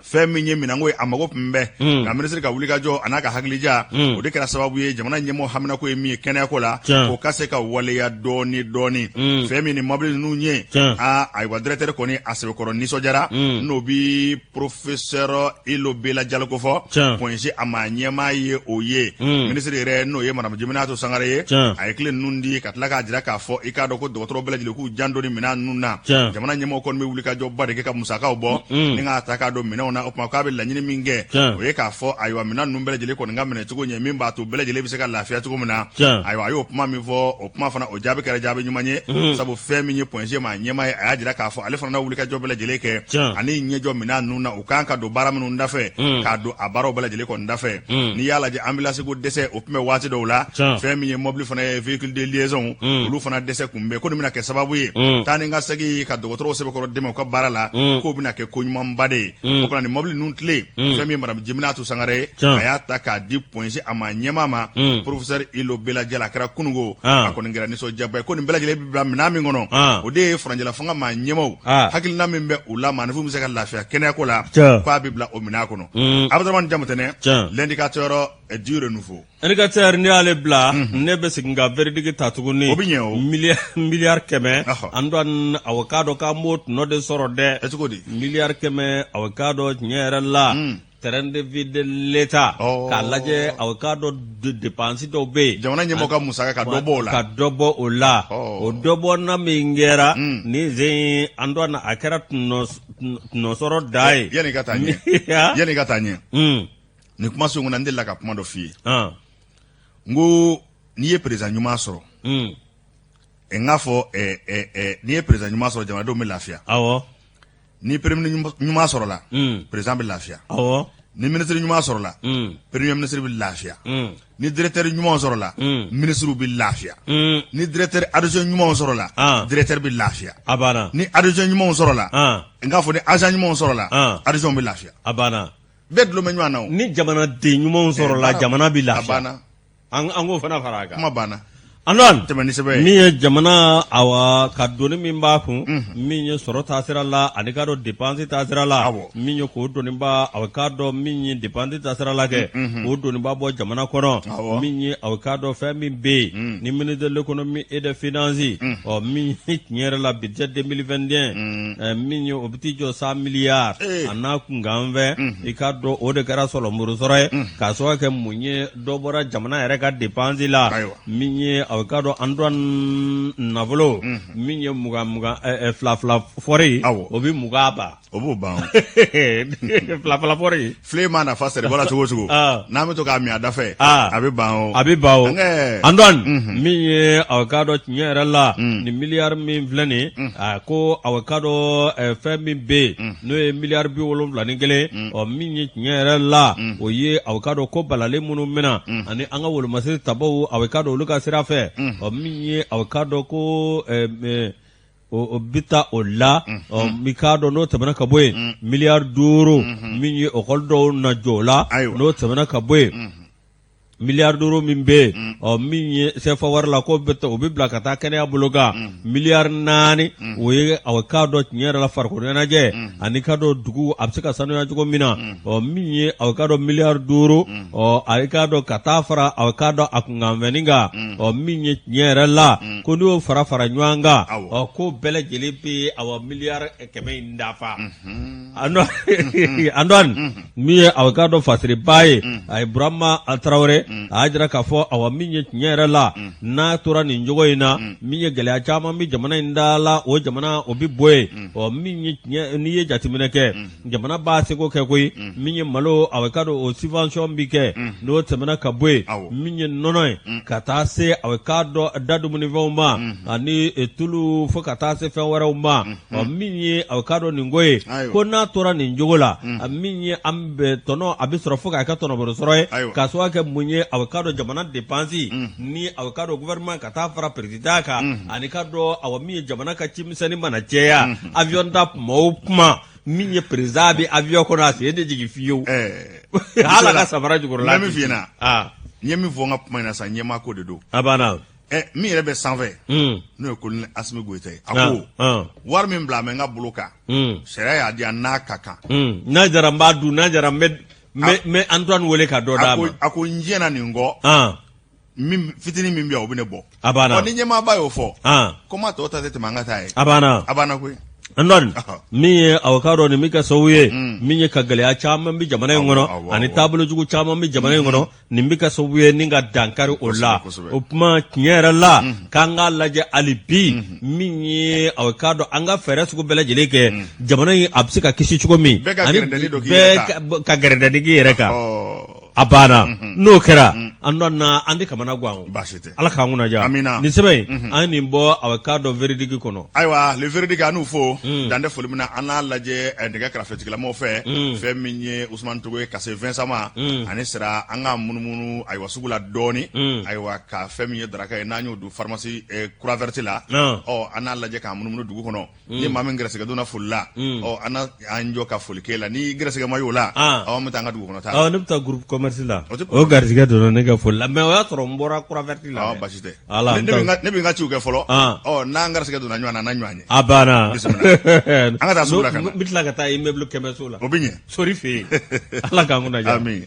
fɛn min ye minɛnko ye a mago tun bɛ nka minisiri ka wulikajɔ a n'a ka hakilija o de kɛra sababu ye jamana ɲɛmɔgɔ haminako ye min ye kɛnɛyako la Tiɲɛ. o ka se ka waleya dɔɔni dɔɔni fɛn min ni mobili ninnu ye Tiɲɛ. aa ayiwa directeur kɔni a sɛbɛkɔrɔ nisɔndiyara n'o bi professeur Elo Bela Jalo kofɔ Tiɲɛ. Point G a maa ɲɛmaa ye o ye minisiri yɛrɛ n'o ye madame Jeminatu Sangare ye Tiɲɛ. a ye clé ninnu di ka tila k'a jira k'a fɔ i k'a dɔn ko dɔgɔtɔrɔ bɛɛ lajɛlen k'u janto ni minɛn ninnu na Tiɲɛ. jamana ɲɛmɔgɔ kɔni bɛ wulikajɔba de kɛ ka musakaw bɔ ni k'a ta k'a don minɛnw na o tuma k'a bɛ laɲini min kɛ Tiɲɛ. o ye k'a fɔ ayiwa minɛn ninnu bɛɛ lajɛlen kɔni ka minɛ cogo ɲɛ min b'a to bɛɛ lajɛlen bɛ se ka lafiya cogo min na Tiɲɛ. ayiwa a y'o kuma min fɔ o kuma fana o jaabi kɛra jaabi ɲuman ye sabu fɛn min ye Point G maa ɲɛmaa ye a y'a jira k'a fɔ ale fana na wulikajɔ bɛɛ lajɛlen kɛ Tiɲɛ. ani ɲɛjɔ minɛn ninnu na u kan ka don baara minnu dafɛ k'a don a baaraw bɛɛ lajɛlen kɔni dafɛ n'i y'a lajɛ ambulance ko dɛsɛ o tun bɛ waati dɔw la Tiɲɛ. fɛn min ye mobili fana ye véhicule de liaison olu fana dɛsɛ tun bɛ ko nin bɛna kɛ sababu ye taa ni ka segin ka dɔgɔtɔrɔw sɛbɛkɔrɔ dɛmɛ u ka baara la k'o bɛna kɛ ko ɲumanba de ye o fana nin mobili ninnu clé fɛn min ye madame Jeminatu Sangare ye Tiɲɛ. a y'a ta k'a di Point G a maa ɲɛmaa ma professeur Ilo Bela Jalo a kɛra kununko Ah. a kɔni kɛra nisɔndiyaba ye ko nin bɛɛ lajɛlen bɛ bila minɛn min kɔnɔ Ah. o de ye furancɛla fanga maa ɲɛmaaw Ah. hakilina min bɛ u la maaninfinw bɛ se ka lafiya kɛnɛyako la Tiɲɛ. k'a bɛ bila o minɛn kɔnɔ Abdramane Jamutɛnɛ Tiɲɛ. l'indicateur du renouveau Indicateur n'i y'ale bila ne bɛ segin ka verdict ta tuguni O bɛ ɲɛ o. miliyari 100 Ɔhɔ. an dɔn awɔ k'a dɔn k'an b'o tɔnɔ de sɔrɔ dɛ ɛ cogo di miliyari 100 awɔ k'a dɔn tiɲɛ yɛrɛ la train de vie de l'État Ɔ. k'a lajɛ awɔ k'a dɔn dépense dɔw bɛ yen jamana ɲɛmɔgɔ ka musaka ka dɔ bɔ o la ka dɔ bɔ o la Ɔ. o dɔ bɔ na min kɛra nin sen an dɔn a kɛra tɔnɔsɔrɔ da ye yanni i ka taa ɲɛ yanni i ka taa ɲɛ nin kumaso in kɔnɔ n delila ka kuma dɔ f'i ye n ko n'i ye président ɲuman sɔrɔ n k'a fɔ n'i ye président ɲuman sɔrɔ jamanadenw bɛ lafiya awɔ ni premier ɲuman sɔrɔla président bɛ lafiya awɔ ni ministre ɲuman sɔrɔla premier ministre bɛ lafiya ni directeur ɲuman sɔrɔla ministre bɛ lafiya ni directeur adjoint ɲumanw sɔrɔla directeur bɛ lafiya a banna ni adjoint ɲumanw sɔrɔla n k'a fɔ ni agent ɲumanw sɔrɔla adjoint bɛ lafiya a banna bɛɛ dulon bɛ ɲɔgɔn na o ni jamanaden ɲumanw sɔrɔla jamana bɛ a lafiya banna an k'o fana fara a kan kuma banna Antoine tɛmɛ ni sɛbɛn ye min ye jamana awa ka doni min b'a kun min ye sɔrɔ taasira la ani k'a dɔn dépense taasira la Awɔ. min ye k'o doniba awa k'a dɔn min ye dépense taasira la kɛ k'o doniba bɔ jamana kɔnɔ Awɔ. min ye awa k'a dɔn fɛn min bɛ yen ni ministre de l'économie et des finances ɔ min ye tiɲɛ yɛrɛ la budget 2021 min ye o bɛ t'i jɔ 100 milliards Eh. a n'a kunkanfɛn i k'a dɔn o de kɛra sɔlɔmuru sɔrɔ ye k'a sababu kɛ mun ye dɔ bɔra jamana yɛrɛ ka dépense la Ayiwa. min ye a k'a dɔn Antoine nafolo min ye mugan mugan fila fila fɔri Awɔ. o bɛ 20 ban o b'o ban o. fila fila fɔri filen maa nafa sɛrɛ bɔra cogo o cogo Ah. n'an bɛ to k'a min a da fɛ Ah. a bɛ ban o a bɛ ban o Ɛɛ. Antoine min ye a k'a dɔn tiɲɛ yɛrɛ la nin miliyari min filɛ nin ye a ko a k'a dɔn fɛn min bɛ yen n'o ye miliyari 71 ɔ min ye tiɲɛ yɛrɛ la o ye a k'a dɔn ko balalen minnu bɛna ani an ka wolomasiri tabaw a k'a dɔn olu ka sira fɛ ɔ min ye a k'a dɔn ko o bɛ taa o la ɔ i k'a dɔn n'o tɛmɛna ka bɔ yen miliyari 5 min ye ekɔli dɔw na jɔ o la Ayiwa. n'o tɛmɛna ka bɔ yen miliyari 5 min bɛ yen ɔ min ye sefa wari la k'o bɛ o bɛ bila ka taa kɛnɛya bolo kan miliyari 4 o ye a k'a dɔn tiɲɛ yɛrɛ la farikolo ɲɛnajɛ ani k'a dɔn dugu a bɛ se ka sanuya cogo min na ɔ min ye a k'a dɔn miliyari 5 ɔ a k'a dɔn ka taa fara a k'a dɔn a kunkanfɛnnin kan ɔ min ye tiɲɛ yɛrɛ la ko n'i y'o fara fara ɲɔgɔn kan ɔ ko bɛɛ lajɛlen bɛ awa miliyari 100 in dafa Antoine min ye a k'a dɔn fasiriba ye a ye Burama Tarawele a y'a jira k'a fɔ awa min ye tiɲɛ yɛrɛ la n'a tora nin cogo in na min ye gɛlɛya caman bɛ jamana in da la o jamana o bɛ bɔ yen ɔ min ye tiɲɛ n'i ye jateminɛ kɛ jamana b'a seko kɛ koyi min ye malo a k'a dɔn o subvention bɛ kɛ n'o tɛmɛna ka bɔ yen min ye nɔnɔ ye ka taa se a k'a dɔn da dumunifɛnw ma ani tulu fo ka taa se fɛn wɛrɛw ma ɔ min ye a k'a dɔn nin ko ye ko n'a tora nin cogo la min ye an bɛ tɔnɔ a bɛ sɔrɔ fo k'a kɛ tɔnɔbɔ sɔrɔ ye k'a sababu kɛ mun ye a k'a dɔn jamana dépense ni a k'a dɔn gouvernement ka taa fara président kan ani k'a dɔn awa min ye jamana ka cimisɛnnin mana caya avion ta kuma o kuma min ye président bɛ avion kɔnɔ a sen tɛ jigin fiyewu hali a ka samara jukɔrɔla n bɛ min f'i ɲɛna n ye min fɔ n ka kuma in na sa ɲɛmaa ko de don a banna min yɛrɛ bɛ sanfɛ n'o ye colonel Asimi Goyita ye a ko wari min bila bɛ n ka bolo kan sariya y'a di yan n'a ka kan n'a jara n b'a dun n'a jara n bɛ Antoine wele ka dɔ d'a ma a ko n jɛnna nin kɔ min fitinin min bɛ yan o bɛ ne bɔ a banna ni ɲɛmaaba y'o fɔ ko maa tɔw ta tɛ tɛmɛ an ka taa ye a banna a banna koyi Antoine min ye aw k'a dɔn nin bɛ kɛ sababu ye min ye ka gɛlɛya caman bɛ jamana in kɔnɔ ani taabolo jugu caman bɛ jamana in kɔnɔ nin bɛ kɛ sababu ye ni ka dankari o la o tuma tiɲɛ yɛrɛ la k'an k'a lajɛ hali bi min ye aw k'a dɔn an ka fɛɛrɛ sugu bɛɛ lajɛlen kɛ jamana in a bɛ se ka kisi cogo min bɛɛ ka gɛrɛndɛni k'i yɛrɛ kan a banna n'o kɛra an na an tɛ kamana gan baasi tɛ ala k'an kunna diya Amina. nin sɛbɛn in an ye nin bɔ aw k'a dɔn Véridique kɔnɔ ayiwa le Véridique an n'u fo dan tɛ foli min na an n'a lajɛ nɛgɛ kɛrɛfɛtigilamaw fɛ fɛn min ye Usumani Togo ye ka se Vincent ma ani sira an ka munumunu ayiwa sugu la dɔɔni ayiwa ka fɛn min ye daraka ye n'an y'o dun pharmacie Croix Verte la ɔ an n'a lajɛ k'a munumunu dugu kɔnɔ ni maa min gɛrɛsɛgɛ donna foli la ɔ an na an jɔ ka foli k'e la ni gɛrɛsɛgɛ ma y'o la ɔ an bɛ taa an ka dugu kɔnɔ taa ne bɛ taa groupe commerce la O tɛ o garisɛgɛ donna ne ka foli la mais o y'a sɔrɔ n bɔra Croix Verte la ɔ basi tɛ Ala, ne bɛ n ka ciw kɛ fɔlɔ Ah. ɔ n'an gɛrɛsɛgɛ donna ɲɔgɔn na an na ɲɔgɔn ye a banna Bisimila. An ka taa sugu la ka na. n bɛ tila ka taa immeuble Kɛmɛso la o bɛ ɲɛ sori fɛ yen ala k'an kunna diya amin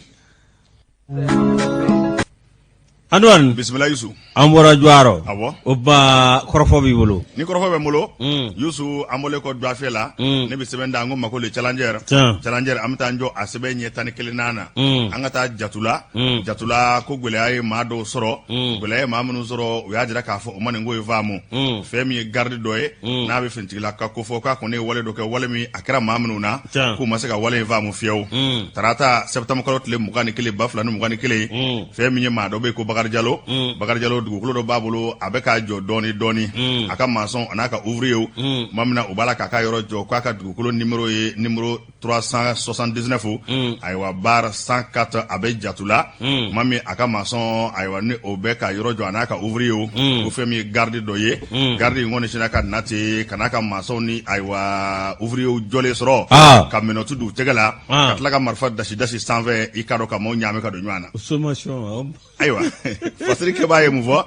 Antoine bisimila Yusu an bɔra Juwarɔ awɔ o ba kɔrɔfɔ b'i bolo ni kɔrɔfɔ bɛ n bolo Yusu an bɔlen kɔ Duwafiyɛ la ne bɛ sɛbɛn da n ko ma ko le challenger Tiɲɛ. challenger an bɛ taa an jɔ a sɛbɛn ɲɛ 11nan na an ka taa Jatula Jatula ko gɛlɛya ye maa dɔw sɔrɔ gɛlɛya ye maa minnu sɔrɔ u y'a jira k'a fɔ u ma nin ko in faamu fɛn min ye garde dɔ ye n'a bɛ finitigila ka ko fɔ k'a kɔni ye wale dɔ kɛ wale min a kɛra maa minnu na Tiɲɛ. k'u ma se ka wale in faamu fiyewu tarata septembre kalo tile 21 2021 fɛn min ye maa dɔ bɛ yen ko Bakari Jalo Bakari Jalo dugukolo dɔ b'a bolo a bɛ k'a jɔ dɔɔni dɔɔni a ka maçon a n'a ka ouvrier tuma min na u b'a la k'a ka yɔrɔ jɔ k'a ka dugukolo numéro ye numéro 379, ayiwa, barre 104, a bɛ Jatula. Tuma min a ka maçon, ayiwa, ni o bɛ ka yɔrɔ jɔ, a n'a ka ouvrier, ko fɛn min ye garde dɔ ye, garde in kɔni sinna ka na ten ka n'a ka maçon ni, ayiwa, ouvrier jɔlen sɔrɔ, ka menottes don u tɛgɛ la, ka tila ka marifa dasi dasi sanfɛ, i k'a dɔn, ka maaw ɲaami ka don ɲɔgɔn na. Sommation. Ayiwa, fasiri kɛbaa ye mun fɔ?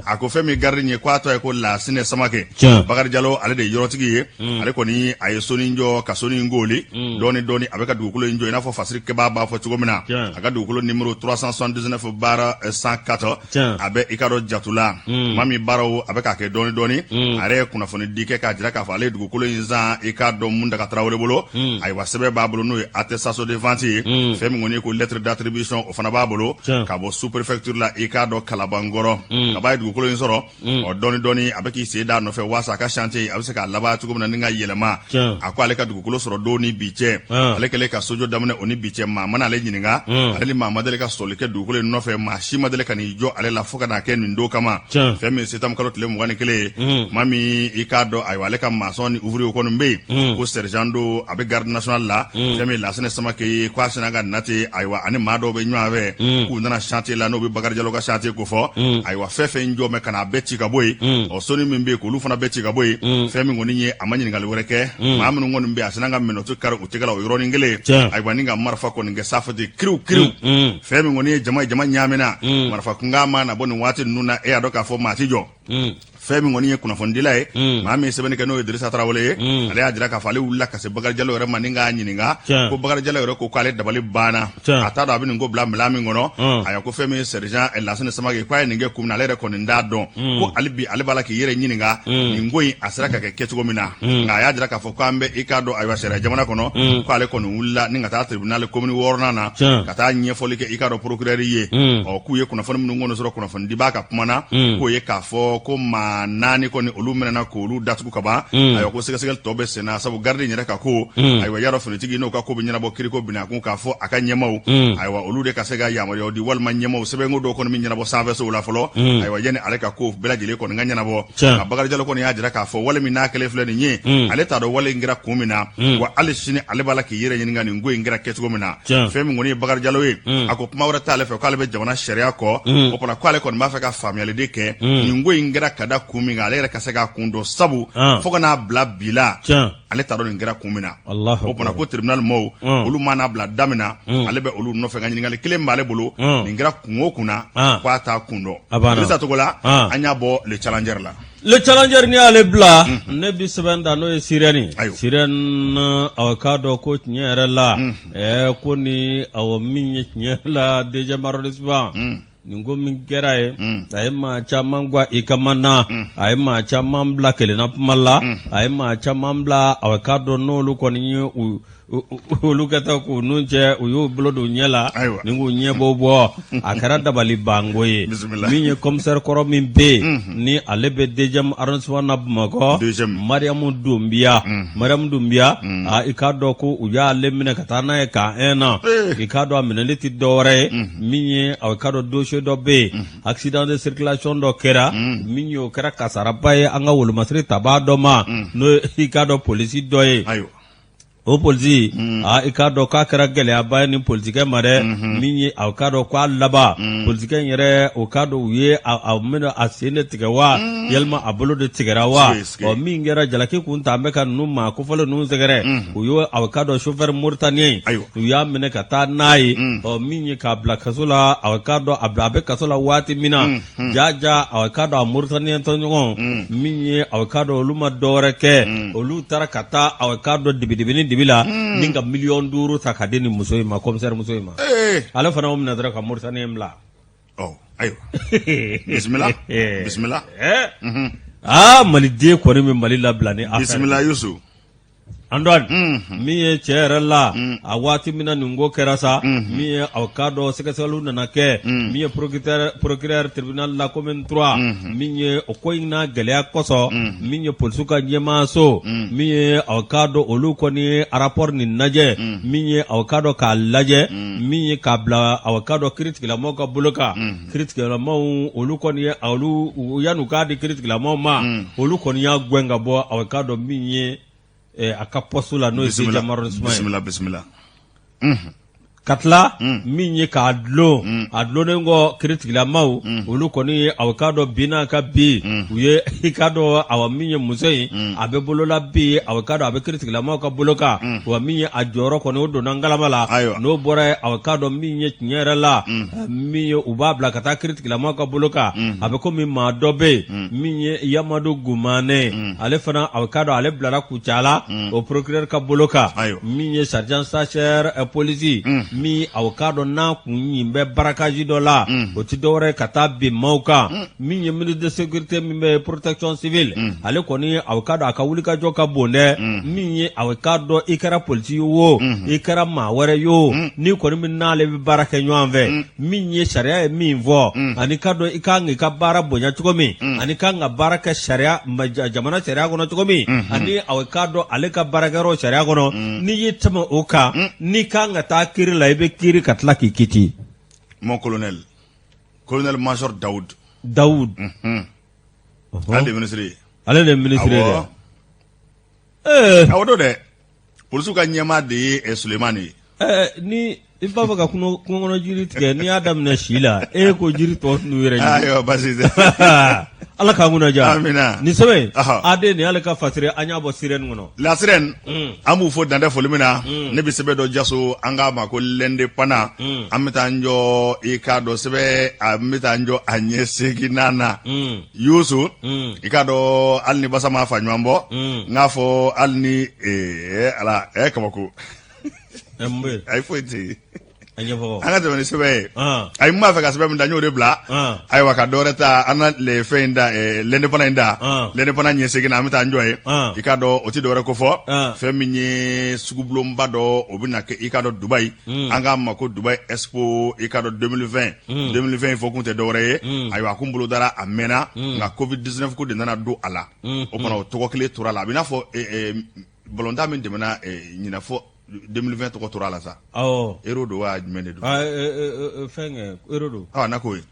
A ko fɛn min garde ye, ko a tɔgɔ ye ko Lasinɛ Samakɛ. Bakari Jalo, ale de ye yɔrɔtigi ye. Ale kɔni, a ye sonin jɔ ka sonin gooli dɔɔni dɔɔni. A bɛ ka dugukolo in jɔ i n'a fɔ fasiri kɛbaa b'a fɔ cogo min na. A ka dugukolo numéro 379 barre 104, a bɛ, i ka dɔn, Jatula. Maa min baaraw a bɛ k'a kɛ dɔɔni dɔɔni, a yɛrɛ ye kunnafoni di kɛ k'a jira k'a fɔ ale ye dugukolo in san, i k'a dɔn, Muntaga Tarawele bolo. Ayiwa, sɛbɛn b'a bolo, n'o ye attestation de vente ye. Fɛn min kɔni ye ko lettre d'attribution, o fana b'a bolo ka bɔ sous préfecture la, i k'a dɔn, Kalabankɔrɔ. Kaba ye dugukolo in sɔrɔ, ɔ, dɔɔni dɔɔni a bɛ k'i sen d'a nɔfɛ waasa a ka chantier a bɛ se k'a laban cogo min na ni ka yɛlɛma. A ko ale ka dugukolo sɔrɔ don ni bi cɛ, ale kɛlen ka sojɔ daminɛ o ni bi cɛ, maa mana ale ɲininka, ale ni maa ma deli ka sɔli kɛ dugukolo in nɔfɛ, maa si ma deli ka n'i jɔ ale la fo ka n'a kɛ nin don kama. Fɛn min septembre kalo tile 21 ye, maa min, i k'a dɔn, ayiwa, ale ka maçon ni ouvrier kɔni bɛ yen, ko sergent don, a bɛ garde nationale la, fɛn min Lasinɛ Samakɛ ye, k'a sinna ka na ten. Ayiwa, ani maa dɔw bɛ ɲɔgɔn fɛ, k'u nana chantier la, n'o bɛ Bakari Jalo ka chantier ko fɔ. Ayiwa, fɛn fɛn jɔ mɛ ka n'a bɛɛ ci ka bɔ yen, ɔ, soni min bɛ yen, k'olu fana bɛɛ ci ka bɔ yen. Fɛn min kɔni ye, a ma ɲininkali wɛrɛ kɛ, maa minnu kɔni bɛ yen, a sinna ka menottes kari u tɛgɛ la o yɔrɔnin kelen. Ayiwa, ni ka marifa kɔni kɛ sanfɛ ten, kiriw kiriw. Fɛn min kɔni ye jama ye, jama ɲaamina. Marifa kunkan ma na bɔ nin waati ninnu na, e y'a dɔn k'a fɔ maa ti jɔ. Fɛn min kɔni ye kunnafonidila ye, maa min ye sɛbɛnni kɛ, n'o ye Dirisa Tarawele ye, ale y'a jira k'a fɔ ale wulila ka se Bakari Jalo yɛrɛ ma ni k'a ɲininka. Ko Bakari Jalo yɛrɛ ko k'ale dabali banna, a t'a dɔn a bɛ nin ko bila minɛn min kɔnɔ. A ko fɛn min ye sergent Lasinɛ Samakɛ, k'a ye nin kɛ kun min na, ale yɛrɛ kɔni t'a dɔn. Ko hali bi ale b'a la k'i yɛrɛ ɲininka nin ko in a sera ka kɛ kɛcogo min na. Nka a y'a jira k'a fɔ k'an bɛ, i k'a dɔn, ayiwa, sariya jamana kɔnɔ, k'ale kɔni wulila ni ka taa tribunal commune wɔɔrɔnan na ka taa ɲɛfɔli kɛ, i k'a dɔn, procureur ye. Ɔ, k'u ye kunnafoni minnu kɔni sɔrɔ kunnafonidibaa ka kuma na, k'o ye k'a fɔ ko maa naani kɔni, olu minɛna k'olu datugu ka ban. Ayiwa, ko sɛgɛsɛgɛli tɔ bɛ sen na, sabu garde in yɛrɛ ka ko, ayiwa, yarɔ, finitigi n'o ka ko bɛ ɲɛnabɔ kiriko binna kun, k'a fɔ a ka ɲɛmaw, ayiwa, olu de ka se ka yamaruyaw di, walima ɲɛmaw sɛbɛnko dɔw kɔni bɛ ɲɛnabɔ sanfɛsow la fɔlɔ, ayiwa, yanni ale ka ko bɛɛ lajɛlen kɔni ka ɲɛnabɔ. Nka Bakari Jalo kɔni y'a jira k'a fɔ wale min n'a kɛlen filɛ nin ye, ale t'a dɔn wale in kɛra kun min na, wa hali sini ale b'a la k'i yɛrɛ ɲininka nin ko in kɛra kɛcogo min na. Fɛn min kɔni ye Bakari Jalo ye, a ko kuma wɛrɛ t'ale fɛ, k'ale bɛ jamana sariya kɔ. O tuma k'ale kɔni b'a fɛ ka faamuyali de kɛ nin ko in kɛra ka da kun min kan, ale yɛrɛ ka se k'a kun dɔn, sabu fo ka n'a bila bi la, ale t'a dɔn nin kɛra kun min na. O tuma ko tribunal mɔɔw, olu mana bila da min na, ale bɛ olu nɔfɛ. Ka ɲininkali kelen b'ale bolo, nin kɛra kun o kun na, k'a t'a kun dɔn. Dirisa Togola, an y'a bɔ Le Challenger la. Le Challenger, n'i y'ale bila, ne bi sɛbɛn ta, n'o ye Sirène. Sirène, aw k'a dɔn ko tiɲɛ yɛrɛ la, ko ni, awɔ, min ye tiɲɛ la, deuxième arrondissement, nin ko min kɛra ye, a ye maa caman gwa i kama na, a ye maa caman bila kelenna kuma la, a ye maa caman bila, aw k'a dɔn, n'olu kɔni ye u olu ka taa k'u nun cɛ, u y'u bolo don ɲɛ la ni k'u ɲɛ bɔ bɔ. A kɛra dabali banko ye. Min ye commissaire kɔrɔ min bɛ yen, ni ale bɛ deuxième arrondissement na Bamakɔ, Mariamu Dunbiya, Mariamu Dunbiya, i k'a dɔn ko u y'ale minɛ ka taa n'a ye camp 1 na. I k'a dɔn, a minɛli tɛ dɔwɛrɛ ye, min ye, a k'a dɔn, dossier dɔ bɛ yen, accident de circulation dɔ kɛra, min ye o kɛra kasaraba ye an ka wolomasiri tabaa dɔ ma, n'o i k'a dɔn, polisi dɔ ye. O polisi, aa, i k'a dɔn k'a kɛra gɛlɛyaba ye ni polisikɛ ma dɛ. Min ye, a k'a dɔn k'a laban, polisikɛ in yɛrɛ, o k'a dɔn, u ye a minɛ, a sen de tigɛ wa, yalima a bolo de tigɛra wa? Ɔ, min kɛra jalaki kun ta, an bɛ ka ninnu maa kofɔlen ninnu sɛgɛrɛ, u y'o, a k'a dɔn, chauffeur mauritanien, u y'a minɛ ka taa n'a ye. Ɔ, min ye k'a bila kaso la, a k'a dɔn, a bila a bɛ kaso la waati min na, ja ja, a k'a dɔn, a mauritanien tɔɲɔgɔn min ye, a k'a dɔn, olu ma dɔwɛrɛ kɛ, olu taara ka taa, a k'a dɔn, dibidibini dibi la ni ka miliyɔn 5 ta ka di nin muso in ma, commissaire muso in ma. Ale fana y'o minɛ dɔrɔn ka mauritanien bila. Ayiwa, bisimila, bisimila. Aa, maliden kɔni bɛ Mali labila ni affaire. Bisimila, Yusu. Antoine, min ye cɛ yɛrɛ la, a waati min na nin ko kɛra sa, min ye, aw k'a dɔn, sɛgɛsɛgɛliw nana kɛ, min ye procureur tribunal la commune 3, min ye o ko in n'a gɛlɛya kosɔn, min ye polisiw ka ɲɛmaaso, min ye, aw k'a dɔn, olu kɔni ye rapport nin lajɛ, min ye, aw k'a dɔn, k'a lajɛ, min ye k'a bila, aw k'a dɔn, kiiritigɛlamɔgɔw ka bolo kan. Kiiritigɛlamɔgɔw, olu kɔni ye, olu, yan'u k'a di kiiritigɛlamɔgɔw ma, olu kɔni y'a gɛn ka bɔ, aw k'a dɔn, min ye a ka poste la, n'o ye 2e arrondissement ye. Bisimila, bisimila. Ka tila min ye k'a dulon, a dulonnen kɔ, kiritigilamaw olu kɔni ye, aw k'a dɔn, bi n'a ka bi u ye, i k'a dɔn, awa, min ye muso in, a bɛ bolola bi, aw k'a dɔn, a bɛ kiritigilamaw ka bolo kan. Wa min ye a jɔyɔrɔ kɔni, o donna ngalama la. N'o bɔra yen, aw k'a dɔn, min ye tiɲɛ yɛrɛ la, min ye u b'a bila ka taa kiritigilamaw ka bolo kan, a bɛ komi maa dɔ bɛ yen min ye Yamadu Gumanɛ, ale fana, aw k'a dɔn, ale bilara Kucala o procureur ka bolo kan. Min ye sergent stagiaire polisi min, aw k'a dɔn, n'a kun ɲin bɛ braquage dɔ la, o tɛ dɔwɛrɛ ka taa bin maaw kan. Min ye ministre de sécurité min bɛ protection civile, ale kɔni, aw k'a dɔn, a ka wulikajɔ ka bon dɛ. Min ye, aw k'a dɔn, i kɛra polisi ye wo, i kɛra maa wɛrɛ ye o, n'i kɔni bɛ n'ale bɛ baara kɛ ɲɔgɔn fɛ, min ye sariya ye min fɔ, ani k'a dɔn i ka kan k'i ka baara bonya cogo min, ani ka kan ka baara kɛ sariya jamana sariya kɔnɔ cogo min, ani aw k'a dɔn ale ka baarakɛyɔrɔ sariya kɔnɔ, n'i y'i tɛmɛ o kan, n'i kan ka taa kiri la, i bɛ kiri ka tila k'i kiti. Mon colonel, colonel major Daoud. Daoud. Ale de ye ministre ye. Ale de ye ministre ye dɛ. Awɔ, don dɛ, polisiw ka ɲɛmaa de ye Sulemani ye. Ni i b'a fɛ ka kungo kɔnɔ jiri tigɛ, n'i y'a daminɛ si la, e ko jiri tɔ n'u yɛrɛ. Ayiwa, basi tɛ. Ala k'an kunna diya. Amina. Nin sɛbɛn AD nin, ale ka fasiri, an y'a bɔ Sirène kɔnɔ. La Sirène, an b'u fo dantɛ foli min na. Ne bɛ sɛbɛn dɔ jaso, an k'a ma ko L'Indépendant. An bɛ taa n jɔ, i k'a dɔn, sɛbɛn, an bɛ taa n jɔ a ɲɛ 8nan na. Yusu, i k'a dɔn, hali ni basa ma fa ɲɔgɔn bɔ, n k'a fɔ hali ni ala kabako. Ayi, foyi tɛ yen. An ka tɛmɛ ni sɛbɛn ye. Ayi, n b'a fɛ ka sɛbɛn min da, n y'o de bila. Ayiwa, ka dɔwɛrɛ ta, an na le fɛn in da, L'Indépendant in da, L'Indépendant ɲɛ 8 an bɛ taa n jɔ yen. I k'a dɔn, o tɛ dɔwɛrɛ ko fɔ, fɛn min ye sugubulonba dɔ, o bɛna kɛ, i k'a dɔn, Dubayi. An k'a ma ko Dubayi Expo, i k'a dɔn, 2020. 2020 fɔ kun tɛ dɔwɛrɛ ye. Ayiwa, a kun bolodara a mɛnna, nka Covid 19 ko de nana don a la. O tuma, o tɔgɔ kelen tora a la. A bɛ n'a fɔ balontan min tɛmɛna ɲinan fɔ 2020 tɔgɔ tora a la sa. Euro don wa, jumɛn de don? Fɛn Euro don. N'a ko ye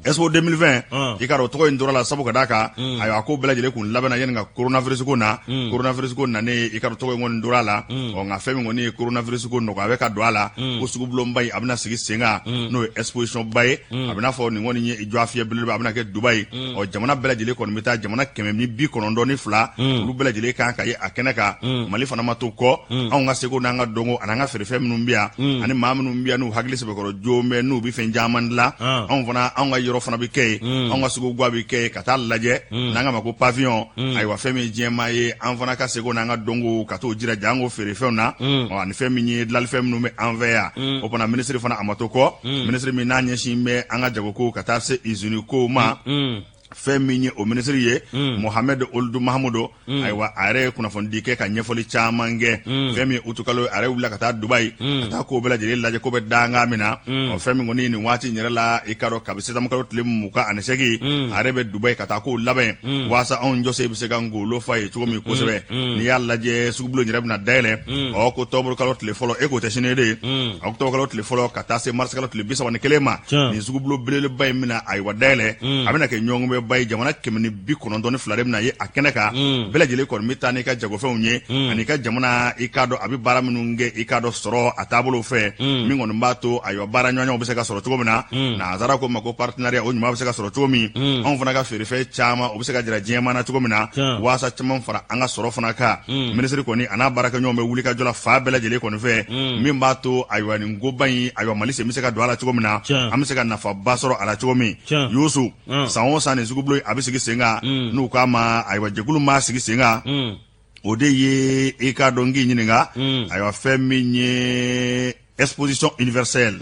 Expo 2020, i k'a dɔn, tɔgɔ in tora la sabu ka d'a kan, ayiwa, a ko bɛɛ lajɛlen kun labɛnna yanni ka coronavirus ko na. Coronavirus ko nanen, i k'a dɔn, tɔgɔ in kɔni tora a la. Ɔ, nka fɛn min kɔni ye coronavirus ko nɔgɔya bɛ ka don a la, ko sugubulonba in, a bɛna sigi sen kan, n'o ye exposition ba ye. A bɛ n'a fɔ nin kɔni ye jɔ a fiyɛ belebele, a bɛna kɛ Dubayi. Ɔ, jamana bɛɛ lajɛlen kɔni bɛ taa, jamana 192, olu bɛɛ lajɛlen kan ka ye a kɛnɛ kan. Mali fana ma to kɔ. Anw ka seko n'an ka dɔnko ani an ka feerefɛn minnu bɛ yan, ani maa minnu bɛ yan n'u hakili sɛbɛkɔrɔ joon bɛ, n'u bɛ fɛn caman dilan, anw fana, anw ka yɔrɔ fana bɛ kɛ yen, anw ka suguba bɛ kɛ yen ka taa lajɛ, n'an k'a ma ko pavillon. Ayiwa, fɛn min diɲɛmaa ye, an fana ka seko n'an ka dɔnko ka t'o jira janko feerefɛnw na, ani fɛn min ye dilanlifɛn minnu bɛ an fɛ yan. O fana, minisiri fana, a ma to kɔ. Minisiri min n'a ɲɛsin bɛ an ka jagoko ka taa se usine kow ma, fɛn min ye o minisiri ye, Mohamed Ould Mahamudu, ayiwa, a yɛrɛ ye kunnafonidi kɛ ka ɲɛfɔli caman kɛ. Fɛn min utukalo, a yɛrɛ wulila ka taa Dubayi ka taa ko bɛɛ lajɛlen lajɛ, ko bɛ dankan min na. Ɔ, fɛn min kɔni nin waati in yɛrɛ la, i k'a dɔn, kabi septembre kalo tile 28, a yɛrɛ bɛ Dubayi ka taa kow labɛn waasa anw jɔsen bɛ se ka ngolo fa ye cogo min kosɛbɛ. N'i y'a lajɛ, sugubulon yɛrɛ bɛna dayɛlɛ, ɔ, ko octobre kalo tile fɔlɔ, e k'o tɛ sini de ye, octobre kalo tile fɔlɔ ka taa se mars kalo tile 31 ma. Nin sugubulon belebeleba in bɛna, ayiwa, dayɛlɛ. A bɛna kɛ ɲɔgɔnkunbɛnba ye. Jamana 192 de bɛna ye a kɛnɛ kan. Bɛɛ lajɛlen kɔni bɛ taa n'i ka jagofɛnw ye, ani ka jamana, i k'a dɔn, a bɛ baara minnu kɛ, i k'a dɔn, sɔrɔ a taabolo fɛ, min kɔni b'a to, ayiwa, baara ɲɔgɔnw bɛ se ka sɔrɔ cogo min na, nansara ko ma ko partenariat, o ɲuman bɛ se ka sɔrɔ cogo min, anw fana ka feerefɛn caman, o bɛ se ka jira diɲɛmaa na cogo min na, waasa caman fara an ka sɔrɔ fana kan. Minisiri kɔni a n'a baarakɛɲɔgɔnw bɛ wuli ka jɔ la fan bɛɛ lajɛlen kɔni fɛ, min b'a to, ayiwa, nin koba in, ayiwa, Mali sen bɛ se ka don a la cogo min na, an bɛ se ka nafaba sɔrɔ a la cogo min. Yusu, san o san, nin sugubulon a bɛ sigi sen kan, n'u k'a ma, ayiwa, jɛkulu m'a sigi sen kan, o de ye, i k'a dɔn, k'i ɲininka, ayiwa, fɛn min ye exposition universelle,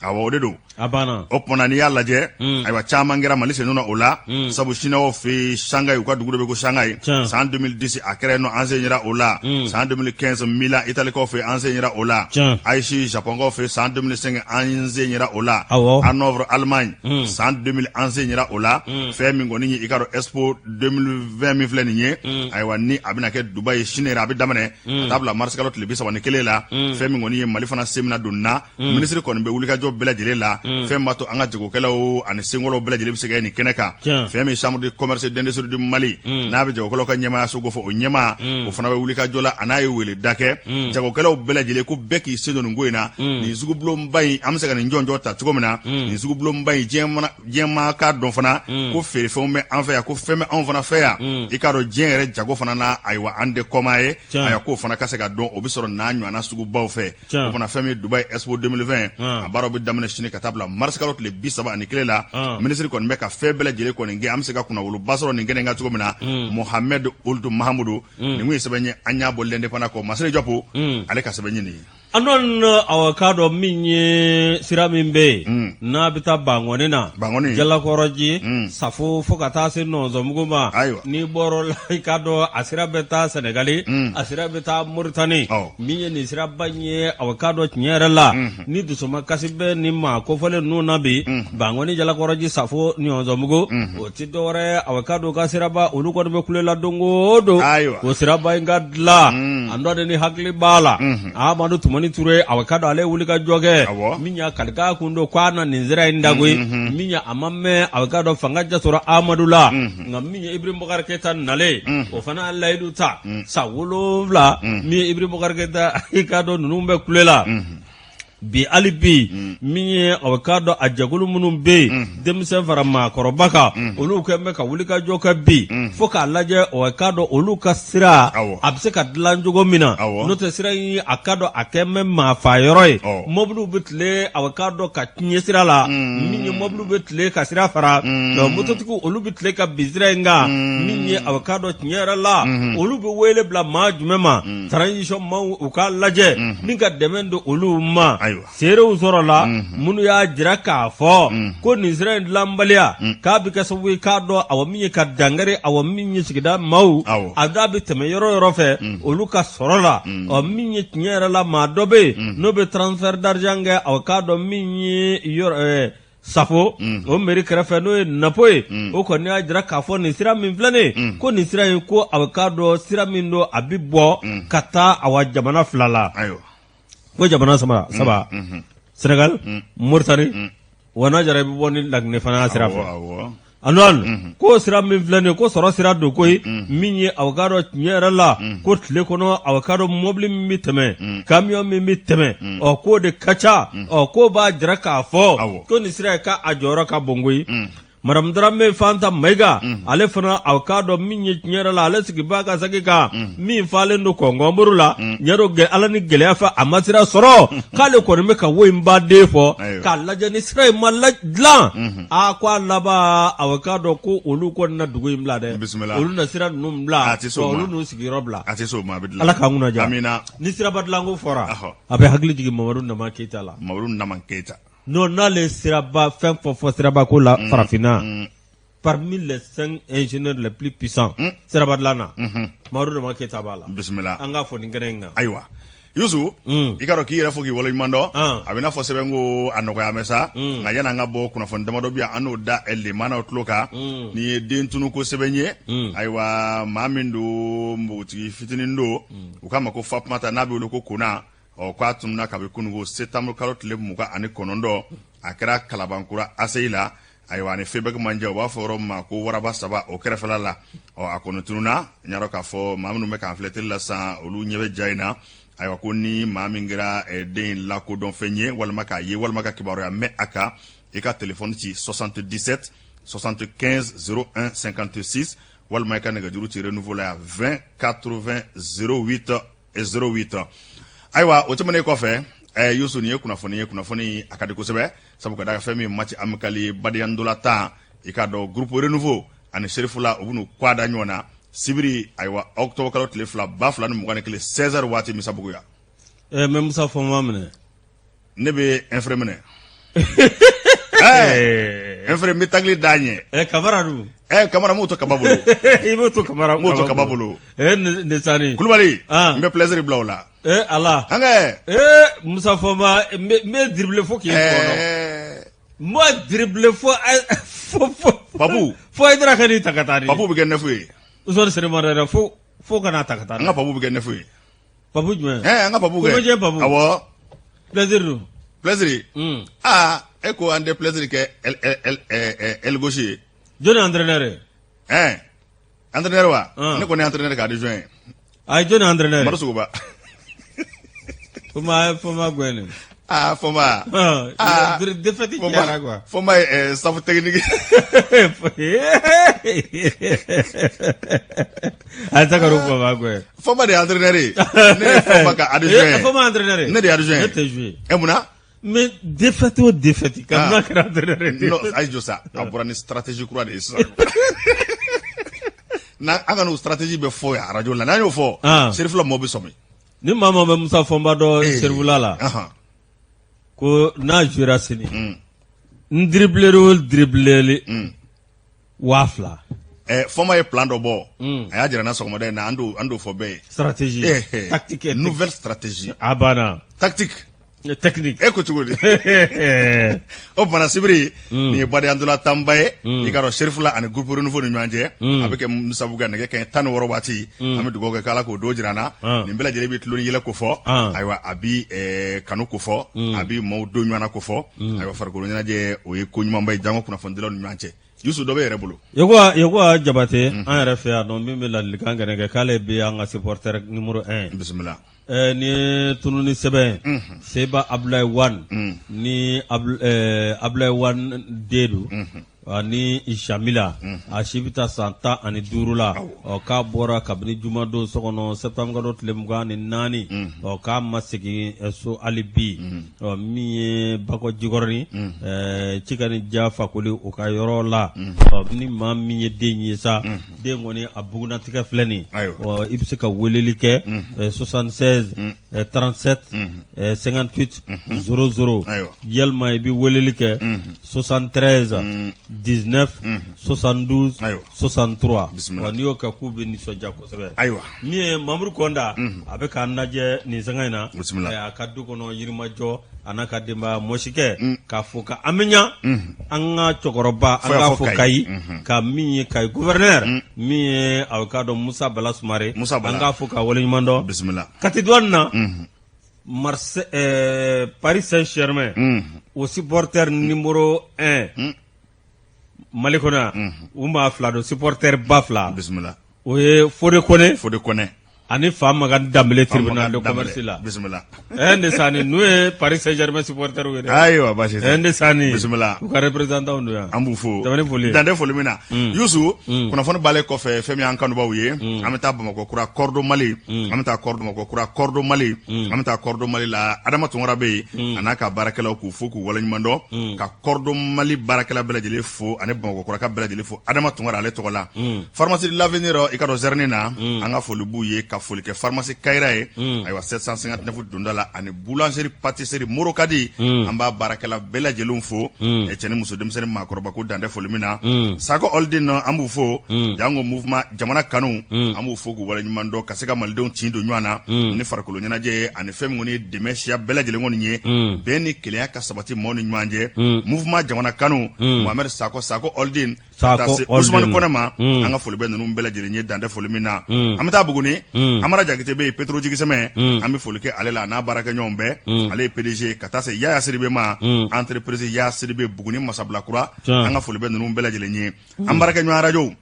awɔ, o de don. A banna. O tuma na, n'i y'a lajɛ, ayiwa, caman kɛra Mali sen donna o la, sabu Siniwaw fɛ Shanghai, u ka dugu dɔ bɛ ko Shanghai, san 2010 a kɛra yen nɔ, an sen yera o la. San 2015, Milan, Italikaw fɛ, an sen yera o la. Aichi, Japonkaw fɛ, san 2005, an sen yera o la. Hanovre, Allemagne, san 2000, an sen yera o la. Fɛn min kɔni ye, i k'a dɔn, Expo 2020 min filɛ nin ye, ayiwa, ni a bɛna kɛ Dubayi sini yɛrɛ, a bɛ daminɛ ka taa bila mars kalo tile 31 la. Fɛn min kɔni ye, Mali fana sen bɛna don na. Minisiri kɔni bɛ wulikajɔ bɛɛ lajɛlen la fɛn b'a to an ka jagokɛlaw ani senkɔrɔw bɛɛ lajɛlen bɛ se ka ye nin kɛnɛ kan. Fɛn min chambre de commerce d'industrie du Mali, n'a bɛ jagokɛlaw ka ɲɛmaayaso ko fɔ, o ɲɛmaa, o fana bɛ wulikajɔ la. A n'a ye wele da kɛ jagokɛlaw bɛɛ lajɛlen ko bɛɛ k'i sen don nin ko in na. Nin sugubulonba in, an bɛ se ka nin jɔnjɔn ta cogo min na, nin sugubulonba in, diɲɛmaa k'a dɔn fana ko feerefɛnw bɛ an fɛ yan, ko fɛn bɛ anw fana fɛ yan. I k'a dɔn diɲɛ yɛrɛ jago fana na, ayiwa, an tɛ kɔmaa ye. Ayiwa, k'o fana ka se ka dɔn, o bɛ sɔrɔ n'a ɲɔgɔnna sugubaw fɛ. O fana, fɛn min Dubai Expo 2020, a baaraw bɛ daminɛ sini ka taa bila mars kalo tile 31 la. Minisiri kɔni bɛ ka fɛn bɛɛ lajɛlen kɔni kɛ, an bɛ se ka kunnawoloba sɔrɔ nin kɛnɛ in kan cogo min na. Mohamed Ould Mahamudu, nin kun ye sɛbɛn ye an y'a bɔ L'Indépendant kɔ. Masire Jɔpu, ale ka sɛbɛn ye nin ye. An aw k'a dɔn min ye sira min bɛ yen n'a bɛ taa Bankɔni na, Jalakɔrɔji, Safo, fo ka taa se Nɔnsɔnbugu ma. Ayiwa, n'i bɔr'o la, i k'a dɔn a sira bɛ taa Sɛnɛgali, a sira bɛ taa Moritani. Min ye nin siraba in ye, aw k'a dɔn tiɲɛ yɛrɛ la, ni dusumakasi bɛ nin maa kofɔlen ninnu na bi, Bankɔni, Jalakɔrɔji, Safo, Nɔnsɔnbugu, o tɛ dɔwɛrɛ, aw k'a dɔn ka siraba, olu kɔni bɛ kule la don o don o siraba in ka dilan. An dɔ de ni hakili b'a la, Amadu Tumani Ture, aw k'a dɔn ale wuli ka jɔ kɛ min y'a kalikan kun don k'a na nin sira in da koyi. Min ye a ma mɛn, aw k'a dɔn fanga ja sɔrɔ Amadu la. Nka min ye Ibrahim Boubacar Keita nalen, o fana layidu ta san 7. Min ye Ibrahim Boubacar Keita, i k'a dɔn ninnu bɛ kule la bi hali bi. Min ye aw k'a dɔn a jɛkulu minnu bɛ yen, denmisɛn fara maakɔrɔba kan, olu kɛlen bɛ ka wulikajɔ kɛ bi fo k'a lajɛ, aw k'a dɔn olu ka sira a bɛ se ka dilan cogo min na. N'o tɛ, sira in, a k'a dɔn a kɛlen bɛ maa fa yɔrɔ ye. Mɔbiliw bɛ tile, aw k'a dɔn ka tiɲɛ sira la. Min ye mɔbiliw bɛ tile ka sira fara, mototigiw olu bɛ tile ka bin sira in kan. Min ye aw k'a dɔn tiɲɛ yɛrɛ la, olu bɛ wele bila maa jumɛn ma? Transition maaw u k'a lajɛ ni ka dɛmɛ don olu ma. Seerew sɔrɔla minnu y'a jira k'a fɔ ko nin sira in dilanbaliya k'a bɛ kɛ sababu ye k'a dɔn awa min ye ka dankari awa min ye sigida maaw a da bɛ tɛmɛ yɔrɔ yɔrɔ fɛ olu ka sɔrɔ la. Ɔ min ye tiɲɛ yɛrɛ la, maa dɔ bɛ yen n'o bɛ transfert d'argent kɛ, aw k'a dɔn min ye yɔrɔ Safo, o mairie kɛrɛfɛ, n'o ye Napo ye, o kɔni y'a jira k'a fɔ nin sira min filɛ nin ye, ko nin sira in, ko aw k'a dɔn sira min don, a bɛ bɔ ka taa awa jamana fila la, ko jamana saba saba, Sénégal, Mauritanie, wa n'a jara i bɛ bɔ ni Laginɛ fana sira fɛ. Antoine, ko sira min filɛ nin ye, ko sɔrɔ sira don koyi. Min ye aw k'a dɔn tiɲɛ yɛrɛ la, ko tile kɔnɔ, aw k'a dɔn mɔbili min bɛ tɛmɛ, camion min bɛ tɛmɛ, ɔ k'o de ka ca. Ɔ k'o b'a jira k'a fɔ ko nin sira in k'a jɔyɔrɔ ka bon koyi. Madame Darame Fanta Mayiga, ale fana, aw k'a dɔn min ye tiɲɛ yɛrɛ la, ale sigi b'a ka saki kan min falen don kɔnkɔnburu la, ɲɛ dɔ ala ni gɛlɛya fɛ, a ma sira sɔrɔ, k'ale kɔni bɛ ka wo in baden fɔ k'a lajɛ ni sira in ma dilan, a ko a laban, aw k'a dɔn ko olu kɔni na dugu in bila dɛ, olu na sira ninnu bila, olu n'u sigiyɔrɔ bila. Ala k'an kunna diya. Ni siraba dilanko fɔra, a bɛ hakili jigin Mamadu Nama Keyita la. Mamadu Nama Keyita. Non, n'ale siraba fɛn fɔ fɔ siraba ko la, farafinna, parmi les cinq ingénieurs les plus puissants siraba dilan na, Mamadu Nama Keyita b'a la. Bisimila. An k'a fɔ nin kɛnɛ in kan. Ayiwa Yusu, i k'a dɔn k'i yɛrɛ fo k'i waleɲuman dɔn. A bɛ n'a fɔ sɛbɛn ko a nɔgɔya mɛ sa, nka yanni an ka bɔ, kunnafoni damadɔ bɛ yan, an n'o da lemanaw tulo kan. Nin ye den tunuko sɛbɛn ye. Ayiwa, maa min don, npogotigi fitinin don, u k'a ma ko Fatumata, n'a bɛ wele ko Kona. Ɔ k'a tununna kabi kununko septembre kalo tile 29, a kɛra Kalabankura ACI la. Ayiwa, ani FEBEC man jan, u b'a fɔ yɔrɔ min ma ko Waraba saba, o kɛrɛfɛla la. Ɔ a kɔni tununna. N y'a dɔn k'a fɔ maa minnu bɛ k'an filɛ télé la sisan, olu ɲɛ bɛ ja in na. Ayiwa, ko ni maa min kɛra den in lakodɔnfɛn ye, walima k'a ye, walima ka kibaruya mɛn a kan, i ka téléphone ci 77 75 01 56, walima i ka nɛgɛjuru ci Renouveau la yan 20 80 08 08. Ayiwa, o tɛmɛnen kɔfɛ, Yusu, nin ye kunnafoni ye, kunnafoni a ka di kosɛbɛ, sabu ka da fɛn min match amical ye badenya ntolatan, i k'a dɔn groupe Renouveau ani Serifula, u bɛn'u kɔ da ɲɔgɔn na sibiri, ayiwa, octobre kalo tile 2 2021, 16 heures waati, Misabugu yan. N bɛ Musa Fɔnba minɛ. Ne bɛ Infre minɛ. Infre, n bɛ tacle d'a ɲɛ. Kamara dun? Kamara, m'o to Kaba bolo. I b'o to Kamara. N b'o to Kaba bolo. Nesani. Kulubali, n bɛ plaisir bila o la. Ala. An kɛ. Musa Fɔnba, n bɛ dribbler fo k'i kɔnɔ. N b'a dribbler fo fo Papu. Fo Hayidara ka n'i ta ka taa ni. Papu bɛ kɛ neuf ye. Usumani Serema dɛ, fo ka n'a ta ka taa. An ka Papu bɛ kɛ neuf ye. Papu jumɛn? An ka Papu kɛ. Comédien Papu. Awɔ. Plaisir dun? Plaisir. Aa, e ko an tɛ Plaisir kɛ aile gauche ye. Jɔni entraîneur ye? Ɛn, entraîneur wa? Ne kɔni ye entraîneur ka adjoint ye. Ayi, jɔni entraîneur ye? Madu Sogoba. Fɔnba, Fɔnba gɛn nin. Aa, Fɔnba. Aa, défaite cayara quoi. Fɔnba ye staff technique. A tɛ ka Fɔnba gɛn. Fɔnba de ye entraîneur ye. Ne ye Fɔnba ka adjoint ye. Fɔnba entraîneur ye. Ne de ye adjoint ye. Ne tɛ jouer. Ɛ, mun na? Mais défaite o défaite, ka n'a kɛra entraîneur ye. Non, ayi, jɔ sa, a bɔra ni stratégie kura de ye sisan. N'an an ka n'o stratégie bɛ fɔ yan radio la, n'an y'o fɔ, Serifula mɔgɔw bɛ sɔmi. Ni maa maa bɛ Musa Fɔnba dɔn Serifula la, ko n'a jouera sini, n dribbleur o dribbleur 2000. Fɔnba ye plan dɔ bɔ, a y'a jira n na sɔgɔmada in na, an t'o fɔ bɛɛ ye. Stratégie tactique. Nouvelle stratégie. A banna. Tactique. Technique. E ko cogo di? O tuma na sibiri nin ye badenya ntolantanba ye, i ka dɔn, Serifula ani Groupe Renouveau ni ɲɔgɔn cɛ. A bɛ kɛ sabu ka nɛgɛ kɛɲɛ 16 waati. An bɛ dugawu kɛ k'Ala k'o don jira an na. Nin bɛɛ lajɛlen bɛ tulon ni yɛlɛ ko fɔ. Ayiwa, a bi kanu ko fɔ, a bi maaw don ɲɔgɔn na ko fɔ. Ayiwa, farikolo ɲɛnajɛ, o ye ko ɲumanba ye, janko kunnafonidilaw ni ɲɔgɔn cɛ. Yusu, dɔ bɛ yɛrɛ bolo. Yakuba Jabate, an yɛrɛ fɛ yan nɔ, min bɛ ladilikan kɛnɛ kɛ k'ale bɛ an ka supporter numéro 1. Bisimila. Nin ye tununi sɛbɛn ye, Seba Abulayi Wan ni Abulayi Wan den don ani Jamila, a si bɛ taa san 15 la. Ɔ, k'a bɔra kabini jumadon so kɔnɔ, septembre kalo tile 24. Ɔ, k'a ma segin so hali bi. Ɔ, min ye Bakɔ Jikɔrɔni Cikani Ja Fakoli, o ka yɔrɔ la. Ɔ, ni maa min ye den ye sa, den kɔni a bugunnatigɛ filɛ nin. Ɔ, i bɛ se ka weleli kɛ 76 37 58 00, yalima i bɛ weleli kɛ 73 19 72 63. Ɔ, n'i y'o kɛ, k'u bɛ nisɔndiya kosɛbɛ. Ayiwa. Min ye Mamuru Kɔnda, a bɛ k'an lajɛ nin sanga in na a ka du kɔnɔ Yirimajɔ, a n'a ka denbaya mɔsikɛ, k'a fɔ ka an bɛ ɲa an ka cɛkɔrɔba, an k'a fɔ Kayi ka min ye Kayi gouverneur, min ye a k'a dɔn Musa Bala Sumare, an k'a fɔ ka waleɲuman dɔn. Bisimila. Kati douane na, Marseille, Paris Saint-Germain, o supporter numéro 1 Mali kɔnɔ yan, u maa fila don, supporter ba fila. Bisimila. O ye Fode Kone. Fode Kone. Ani Fa Magan Danbele, tribunal de commerce la. Bisimila. Ɛ, ne sani, n'u ye Paris Saint-Germain supporter ye dɛ. Ayiwa, baasi tɛ. Ɛ, ne sani. Bisimila. U ka représentant don yan. An b'u fo. Jamana foli. Dan tɛ foli min na. Yusu, kunnafoni balen kɔfɛ, fɛn min y'an kanubaw ye, an bɛ taa Bamakɔ kura Cordo Mali, an bɛ taa Bamakɔ kura Cordo Mali, an bɛ taa Cordo Mali la. Adama Tunkara bɛ yen, a n'a ka baarakɛlaw, k'u fo k'u waleɲuman dɔn, ka Cordo Mali baarakɛla bɛɛ lajɛlen fo ani Bamakɔ kuraka bɛɛ lajɛlen fo Adama Tunkara ale tɔgɔ la. Pharmacie de l'Avenir, i ka dɔn, zɛrɛni na, an ka foli b'u ye, ka foli kɛ pharmacie Kayira ye, ayiwa, 759 donda la, ani boulangerie pâtisserie Morokadi, an b'a baarakɛla bɛɛ lajɛlen fo, cɛ ni muso, denmisɛnnin, maakɔrɔba, ko dan tɛ foli min na. Sako Holding, an b'u fo, janko mouvement Jamana Kanu, an b'u fo k'u waleɲuman dɔn, ka se ka malidenw tin don ɲɔgɔn na ni farikolo ɲɛnajɛ ye, ani fɛn min kɔni ye dɛmɛ siya bɛɛ lajɛlen kɔni ye, bɛn ni kelenya ka sabati maaw ni ɲɔgɔn cɛ. Mouvement Jamana Kanu, Mohamed Sako, Sako Holding, ka taa se Usumani Kɔnɛ ma, an ka foli bɛ ninnu bɛɛ lajɛlen ye, dan tɛ foli min na. An bɛ taa Buguni, Amara Jakite bɛ yen, Petro Jigisɛmɛ, an bɛ foli kɛ ale la, a n'a baarakɛɲɔgɔnw bɛɛ, ale ye PDG, ka taa se Yaya Sidibe ma, entreprise Yaya Sidibe, Buguni Masabilakura, an ka foli bɛ ninnu bɛɛ lajɛlen ye. An baarakɛɲɔgɔn arajow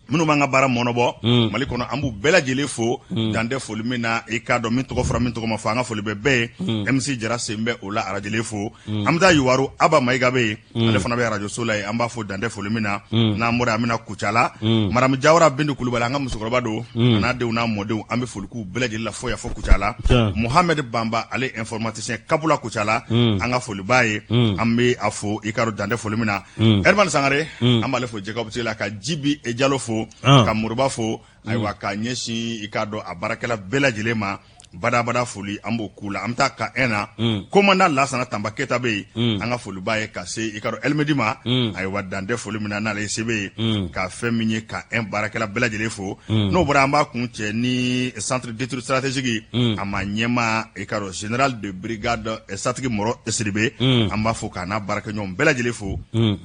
minnu b'an ka baara mɔnɔbɔ Mali kɔnɔ, an b'u bɛɛ lajɛlen fo, dan tɛ foli min na. I k'a dɔn, min tɔgɔ fɔra, min tɔgɔ ma fɔ, an ka foli bɛ bɛɛ ye. MC Jara sen bɛ o la, arajelen fo. An bɛ taa Yuwaru, Aba Mayiga bɛ yen, ale fana bɛ arajoso la yen, an b'a fo, dan tɛ foli min na. N'an bɔra, an bɛna Kucala, Maramu Jawara Bintu Kulubali, an ka musokɔrɔba don, a n'a denw n'a mɔdenw, an bɛ foli k'u bɛɛ lajɛlen la fo yan fo Kucala. Mohamed Banba, ale informaticien Kabula Kucala, an ka foli b'a ye, an bɛ a fo, i k'a dɔn, dan tɛ foli min na. Herman Sangare, an b'ale fo Jɛgɛbugu la, ka Jibi Jalo fo, ka Moriba fo. Ayiwa, k'a ɲɛsin, i k'a dɔn, a baarakɛla bɛɛ lajɛlen ma, badabada foli an b'o k'u la. An bɛ taa ka n na, commandant Lasana Tanba Keyita bɛ yen, an ka foli b'a ye, ka se, i k'a dɔn, Elimedi ma. Ayiwa, dan tɛ foli min na, n'ale ye sebe ye, ka fɛn min ye ka n baarakɛla bɛɛ lajɛlen fo. N'o bɔra, an b'a kun cɛ ni centre d'études stratégiques, a ma ɲɛmaa, i k'a dɔn, général de brigade Satigi Mɔrɔ Sidibe, an b'a fo k'a n'a baarakɛɲɔgɔn bɛɛ lajɛlen fo,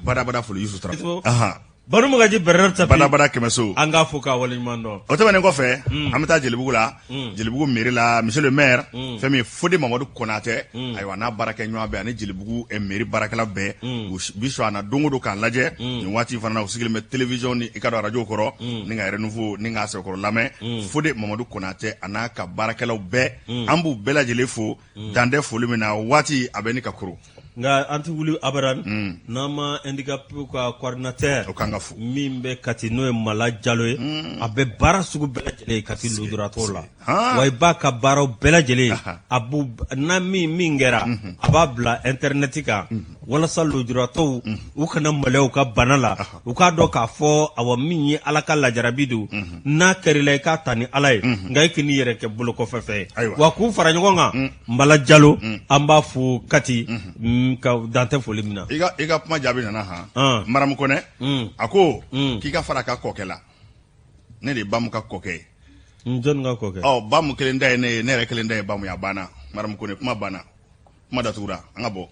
badabada foli. Yusu Traoré. Banu Bagaji Bernard Tapie badabada Kɛmɛso an k'a fo k'a waleɲuman dɔn. O tɛmɛnen kɔfɛ, an bɛ taa Jelibugu la, Jelibugu mairie la, monsieur le maire, fɛn min ye Fode Mamadu Konatɛ, ayiwa, n'a baarakɛɲɔgɔn bɛɛ ani Jelibugu mairie baarakɛla bɛɛ, u bi sɔn a na don o don k'a lajɛ. Nin waati fana na, u sigilen bɛ télévision ni i ka dɔn arajo kɔrɔ ni ka Renouveau ni k'a sɛbɛkɔrɔ lamɛn. Fode Mamadu Konatɛ a n'a ka baarakɛlaw bɛɛ, an b'u bɛɛ lajɛlen fo dan tɛ foli min na. Waati a bɛ ni ka koro. Nka an tɛ wuli abadan n'an ma handicapé ka coordinateur o kan ka fo min bɛ Kati, n'o ye Mala Jalo ye. A bɛ baara sugu bɛɛ lajɛlen ye Kati lujuratɔw la. Wa i b'a ka baaraw bɛɛ lajɛlen, a b'u n'a min min kɛra, a b'a bila internet kan walasa lujuratɔw u kana maloya u ka bana la, u k'a dɔn k'a fɔ awa min ye Ala ka lajarabi don, n'a kɛr'i la, i k'a ta ni Ala ye, nka i kan'i yɛrɛ kɛ bolokɔfɛfɛn ye. Wa k'u fara ɲɔgɔn kan, Mala Jalo, an b'a fo Kati ka dan tɛ foli min na. I ka kuma jaabi nana han. Maramu Kɔnɛ a ko k'i ka fara a ka kɔkɛ la. Ne de ye Bamu ka kɔkɛ ye. N jɔnni ka kɔkɛ? Ɔ, Bamu kelen da ye ne ye, ne yɛrɛ kelen da ye Bamu ye. A banna, Maramu Kɔnɛ, kuma banna, kuma datugura, an ka bɔ.